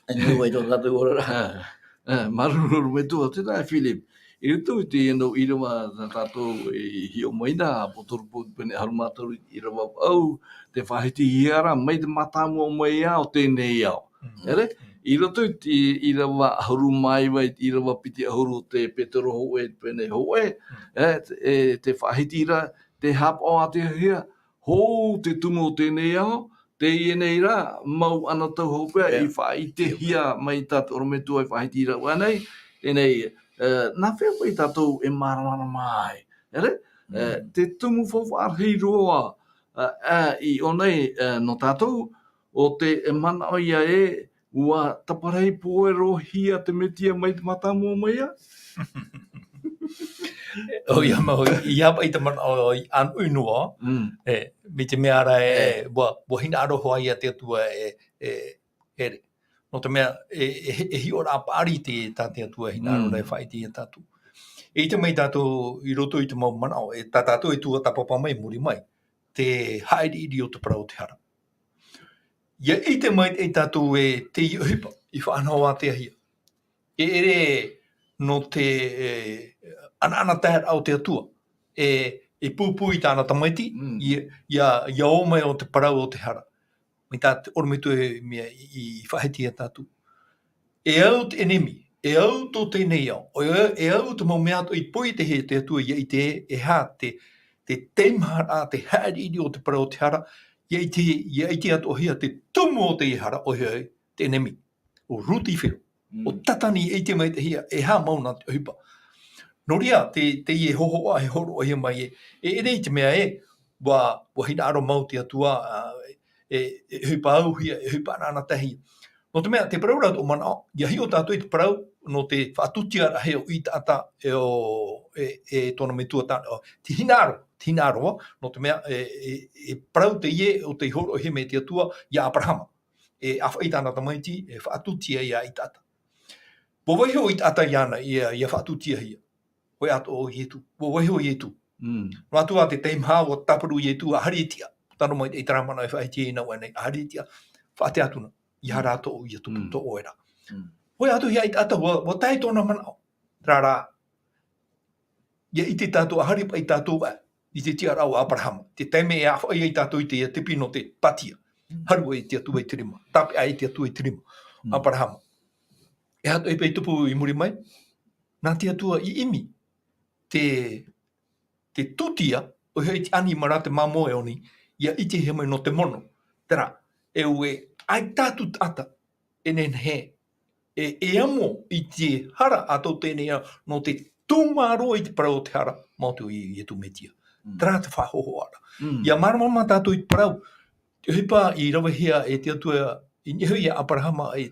E niʻa vai tō tātou oraraʻa. Ā, ā, māuruuru metua, tēnā e Philip. I roto i teie nau ʻīrava tā tātou i hiʻo mai na, Apotorupo pene ʻahuru mā toru ʻīrava vaʻu, tē faʻahitihia ra mai te mātāmua mai ā o teie nei ao. Ere? I roto i te ʻīrava ʻahuru mā iva, i te ʻīrava piti ʻahuru o te Petero hōʻē, pene hōʻē, e, e, tē faʻahiti ra, tē haʻapaʻo ātea hia, hou te tumu o teie nei ao, teie nei rā, mau anotau hopeʻa i faʻaʻitehia mai tā te ʻorometua i faʻahiti ra ʻua nei, teie nei, e, nā hea paʻi tātou e māramarama ai, ere? E, te tumu faufaʻa rahi roa, e, e, i ʻō nei, e, nō tātou, ʻo te, e, manaʻo ia ē, ʻua taparahi poherohia te Metia mai te mātāmua mai ā? ʻOia mau, ʻeiaha paʻi te manaʻo i ʻānoʻi noa, e, mai te mea ra ē, ʻua, ʻua hinaʻaro hoʻi ia te Atua e, e, ere. Nō te mea, e, e, e hiʻoraʻa paʻari te, tā te Atua e hinaʻaro ra e faʻaʻite ia tātou. E ʻite mai tātou i roto i te mau manaʻo, e tā tātou e tuatāpapa mai i muri mai, te haʻiriʻiri o te parau o te hara. ʻIa ʻite maitaʻi tātou ē teie ʻohipa i faʻanaho ātea hia. E ʻere nō te, e, anaanataeraʻa o te Atua, e, e pūpū i tāna tamaiti, ʻia, ʻia, ʻia ō mai ʻo te parau o te hara. Mai tā te ʻorometua e mea i, i faʻahiti ia tātou. E au te ʻenemi, e au tō teie nei ao, e, e au te mau mea atoʻa i poiʻi te, te Atua ʻia ʻite, e aha te, te teimaharaʻa, te haʻiriʻiri o te parau o te hara, ʻia ʻite, ʻia ʻite atoʻa hia te tumu o teie hara, ʻoia hoʻi, te ʻenemi. ʻO Lutifero, ʻo Satani, e ʻite maitaʻi hia, e aha mau nā te ʻohipa. Nō reira, te, teie hōhoʻa e hōroʻahia mai ē, e ʻere i te mea ē, ʻua, ʻua hinaʻaro mau te Atua, ā, e, e ʻohipa auhia, e ʻohipa anaanatahia. Nō te mea, te parau ra tō manaʻo, ʻia hiʻo tātou i te parau, nō te faʻatūtiaraʻahia o ʻĪtaʻata, e ʻo, e, e tōna metua tāne, ʻo, te hinaʻaro, te hinaʻaro, nō te mea, e, e, e parau teie, ʻo tei hōroʻahia mai te Atua, ia Aperahama. E ʻāfaʻi tāna tamaiti, e faʻatūtia ia ʻĪtaʻata. ʻUa vaiiho ʻĪtaʻata iāna, ʻia, ʻia faʻatūtiahia. ʻOia atoʻa ʻo Ietu. ʻUa vaiiho Ietu. Noa atu ā te teimaha, ʻua tāparu Ietu, ʻa haere i te tiʻa. Tano mai i terā manaʻo e faʻahiti ai nā ʻō nei, ʻa haere i te tiʻa. Faʻaʻite atu na. ʻEiaha rā tōʻu ia tupu, tō ʻoe rā. ʻOia atoʻa ia ʻĪtaʻata, ʻua, ʻua tae tōna manaʻo. Terā rā, ʻia ʻite tātou, ʻa haere paʻi tātou ā, i te tiʻaraʻa o Aperahama. Te taime e ʻāfaʻi ai tātou i te, te pīhaʻi nō te pātia. Haru ai te Atua i te rima. Tāpeʻa ai te Atua i te rima. Aperahama. E aha atoʻa paʻi i tupu i muri mai? Nā te Atua i ʻimi te, te tūtia, ʻoia hoʻi te ʻanimara, te māmoe oni, ʻia ʻitehia mai nō te mono. Terā, e ʻua, ʻaita atu taʻata, e nehenehe, e, e amo i te hara a tō teie nei ao, nō te tūmā roa i te parau o te hara, maoti ʻo Ietu Metia. Terā te faʻahōhoʻaraʻa. ʻIa māramarama tātou i te parau, te ʻohipa i ravehia e te Atua i niʻa iho ia Aperahama, e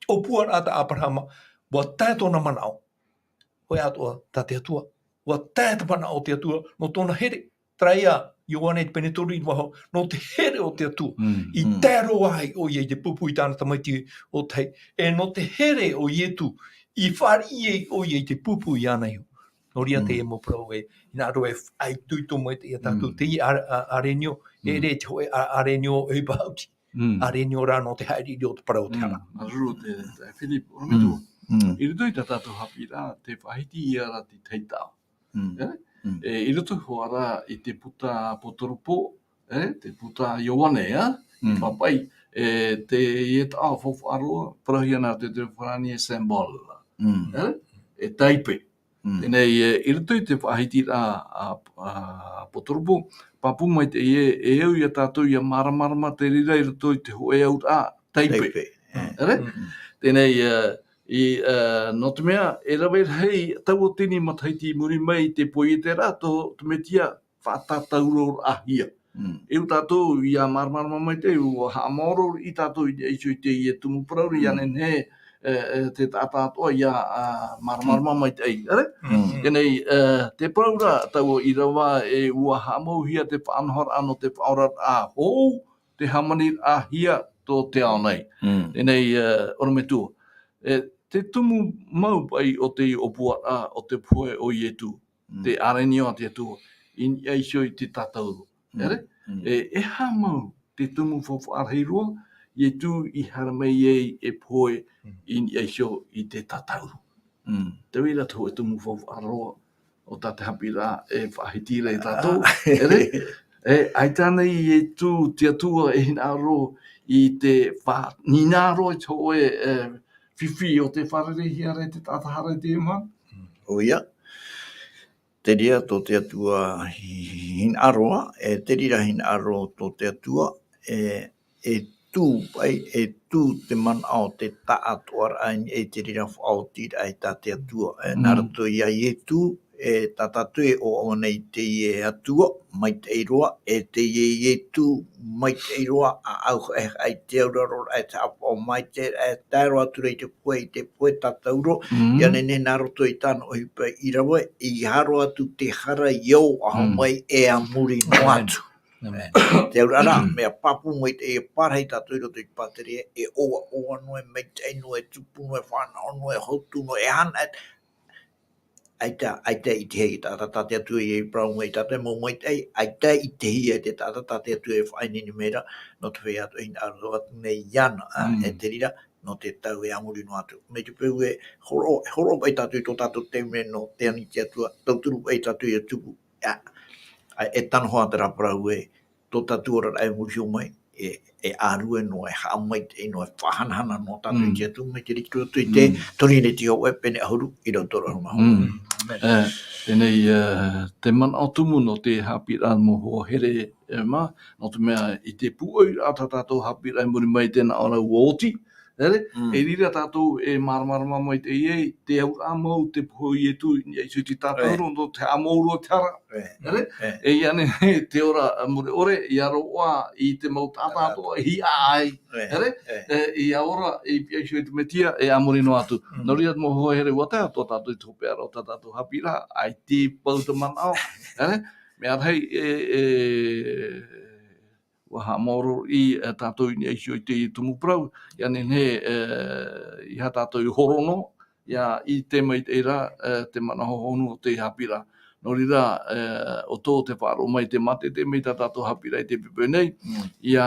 ʻōpuaraʻa tā Aperahama, ʻua tae tōna manaʻo. Hōʻē atoʻa tā te Atua. ʻUa tae te manaʻo o te Atua, nō tōna here, terā ia Ioane te pene toru ʻīrava vaʻu, nō te here o te Atua. Mm, I mm. tae roa ai ʻoia i te pupu i tāna tamaiti ʻōtahi. E nō te here o Ietu, i fāriʻi ai ʻoia i te pupu iāna iho. Nō reira Mm. teie mau parau e, hinaʻaro e faʻaitoito mai te ia tātou, Mm. teie a, a, arenio, Mm. e rē te hōʻē a, arenio e paʻuti. Mm. Arenio rā nō te haʻiriʻiri o te parau o te Mm. hara. Māuruuru te, te Philip, ʻorometua. Mm. Mm. I roto i tā tātou haʻapiʻiraʻa, tē faʻahiti ia ra te tahi taʻo. Mm. E? Mm. E, i roto hoʻi ra i te puta Apotarupo, e, te puta Ioane, a? I Mm. Papai, e, teie taʻo faufaʻa roa, parauhia nā te Farāni e symbole. Mm. E? E taipe. Mm. Teie nei, e, i roto i te faʻahitiraʻa a, a, Apotarupo, pāpū mai te, e, e au ia tātou ia māramarama te reira i roto i te hōʻē auraʻa taipe. Taipe, e. E? Mm. Teie nei, e, i, e, nō te mea, e rave rahi tautini matahiti i muri mai i te poietera tō te Mesia faʻatātauro-raʻahia. Mm. E au tātou ia māramarama mai te, ʻua haʻamaoro i tātou i, i, i teie tumu parau, Mm. ia nehenehe, e, e, te taʻata atoʻa ia, a, māramarama Mm. mai te ai. Are? Mm. Teie nei, e, te parau ra, taua i rava e ʻua haʻamauhia te faʻanahoraʻa nō te faʻaoraraʻa hou, te hāmaniraʻahia tō te ao nei. Mm. Teie nei, e, ʻorometua. E, te tumu mau paʻi o te ʻōpuaraʻa o te pohe o Ietu. Mm. Te arenio a te Atua, i niʻa iho i te tātauro. Mm. Ere? Mm. E, e aha mau te tumu faufaʻa rahi roa, Ietu i haere mai ai e pohe Mm. i niʻa iho i te tātauro. Mm. Te reira te hōʻē tumu faufaʻa roa, o tā te haʻapiʻiraʻa e faʻahiti ra ia tātou. Ah. Ere? E, ʻaita nei Ietu te Atua e hinaʻaro i te fa-, hinaʻaro i te hōʻē, e, fifi o te fārereihia ra e te taʻata hara i te mahana. ʻOia. Te reira tō te Atua hi-, hinaʻaro, e te reira hinaʻaro tō te Atua, e, e tū paʻi, e tū te manaʻo o te taʻatoʻaraʻa i te reira faʻaotiraʻa tā te Atua. E, nā Mm. roto ia Ietu, e tā tātou e ʻoaʻoa nei teie Atua, maitaʻi roa, e teie Ietu, maitaʻi roa, ʻa, ʻauhaʻehaʻa i te auraro, e te haʻapaʻo maitaʻi, e tae roa atu ra i te pohe, i te pohe tātauro, Mm. ia nehenehe nā roto i tāna ʻohipa i rave, i haro atu te hara i ʻōaʻoa Mm. mai e a muri noa Amen. atu. Amen. Te auraʻa ra, mea pāpū mai te, e pārahi tātou i roto i te pātireia, e ʻoaʻoa noa, e maitaʻi noa, e tupu noa, e fānaʻo noa, e hotu noa, e hana, e, ʻaita, ʻaita i ʻitehia e te taʻata tā te Atua e parau mai tātou e mau maitaʻi, ʻaita i ʻitehia e te taʻata tā te Atua e faʻaineine mai ra, nō te feiā atoʻa e hinaʻaro atu nei iāna, a, Mm. e te reira, nō te tau e a muri noa atu. Mai te peu e hōroʻa, hōroʻa paʻi tātou i tō tātou taime nō te ani i te Atua, tauturu paʻi tātou ia tupu, a, a, e tano hoʻi terā parau e, tō tātou oraraʻa e muri iho mai, e, e ʻārue noa, e haʻamaitaʻi noa, e faʻahanahana noa tātou i Mm. te Atua, mai te reira atu i te Mm. Torineti hōʻē pene ʻahuru, ʻīrava toru ʻahuru mā hōʻē. Mm. Amen. E, teie nei, e, te manaʻo tumu nō te haʻapiʻiraʻa mau hoa here, e, mā, nō te mea i te pūʻoiraʻa tā tātou haʻapiʻiraʻa i muri mai i te nā ʻō ra ʻua oti, ere? Mm. E reira tātou e māramarama mai te, e, te auraʻa mau te pohe o Ietu i niʻa iho i te tātauro, E. nō te haʻamāuruuru o te hara. E. Ere? E. E ia nehenehe te ora mure ʻore, ia roaʻa i te mau taʻata atoʻa, e hiʻa ai. E. Ere? E. E, ia ora, i niʻa iho i te Mesia, e a muri noa atu. Mm. Nō reira mau hoa here ʻua tae atoʻa tātou i te hopeʻa ra o tā tātou haʻapiʻiraʻa, ʻaita e pau te manaʻo. Ere? Mea rahi, e, e, ʻua haʻamāuruuru, e, tātou i niʻa iho i te tumu parau, ia nehenehe, e, ʻeiaha tātou i horo noa, ia ʻite mai te reira, e, te manaʻo hohonu o te haʻapiʻiraʻa. Nō reira, e, ʻo tō te faʻaroʻo mai te mātete mai tā tātou haʻapiʻiraʻa i te poʻipoʻi nei, Mm. ia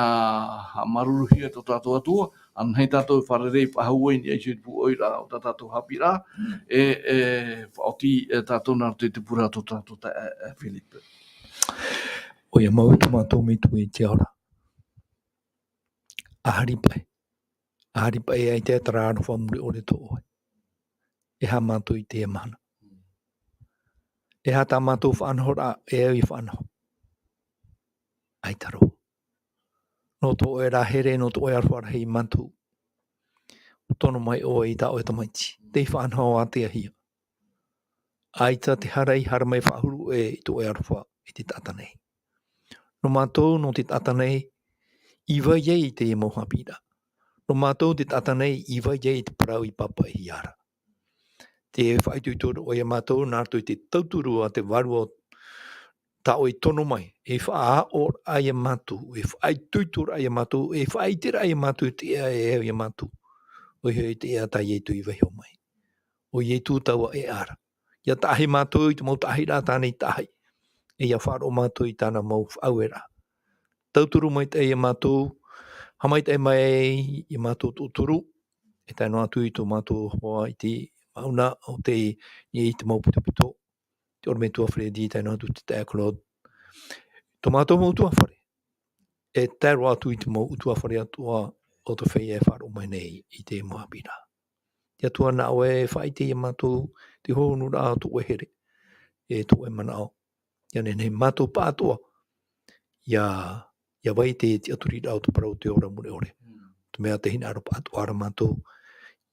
haʻamāuruuruhia tō tātou Atua, anaʻe tātou e fārerei faʻahou i niʻa iho i te pūʻoiraʻa o tā tātou haʻapiʻiraʻa, Mm. e, e, faʻaoti, e, tātou nā roto i te pure tō tātou taeaʻe, e, Philip. ʻOia mau tō mātou Metua i te ao ra. ʻAhari paʻi. ʻAhari paʻi ʻaita terā aroha mure ʻore tō ʻoe. E aha mātou i teie mahana? E aha tā mātou faʻanahoraʻa, e au i faʻanaho? ʻAita roa. Nō tō ʻoe ra here, nō tō ʻoe aroha rahi ia mātou. ʻUa tono mai ʻoe i tā ʻoe tamaiti. Tei faʻanaho ātea hia. ʻAita te hara i haere mai faʻahuru ʻoe i tō ʻoe aroha i te taʻata nei. Nō mātou, nō te taʻata nei, i vai ai i teie mau haʻapiʻiraʻa. Nō mātou te taʻata nei i vai ai i te parau i pāpaʻihia ra. Te faʻaitoito roa ia mātou, nā roto i te tauturu a te Vārua tā ʻoe i tono mai, e faʻaʻoraʻa ia mātou, e faʻaitoitoraʻa ia mātou, e faʻaʻiteraʻa ia mātou, te ea e au ia mātou. ʻOia hoʻi te ea tā Ietu i vaiho mai. ʻO Ietu taua ea ra. ʻIa taʻahi mātou i te mau taʻahiraʻa tāna i taʻahi. E ʻia faʻaroʻo mātou i tāna mau faʻaueraʻa. Tauturu maitaʻi ia mātou, haʻamaitaʻi mai ia mātou tauturu, e tae noa atu i tō mātou hoa i te mauna o te, i te mau pitopito, te ʻorometua Freddy, tae noa atu te taeaʻe Claude. Tō mātou mau ʻutuāfare, e tae roa atu i te mau ʻutuāfare atoʻa o te feiā e faʻaroʻo mai nei i te mau haʻapiʻiraʻa. Te Atua nā ʻoe e faʻaʻite ia mātou te hohonuraʻa o tō ʻoe here, e tō ʻoe manaʻo. ʻIa nehenehe mātou pāʻatoʻa, ʻia, ʻia vai te tiʻaturiraʻa o te parau o te ora mure ʻore. Te mea te hinaʻaro pāʻatoʻa ra mātou,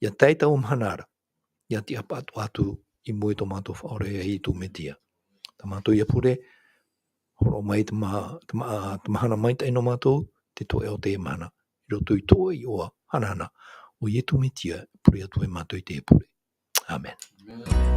ʻia tae taua mahana ra, ʻia tiʻa pāʻatoʻa atu i mua i tō mātou Faʻaora ia Ietu Metia. Tā mātou ia pure, hōroʻa mai te ma-, te ma-, te mahana maitaʻi nō mātou, te toeʻa o teie mahana, i roto i tō iʻoa hanahana, ʻo Ietu Metia, pure atu ai mātou i teie pure. Amen.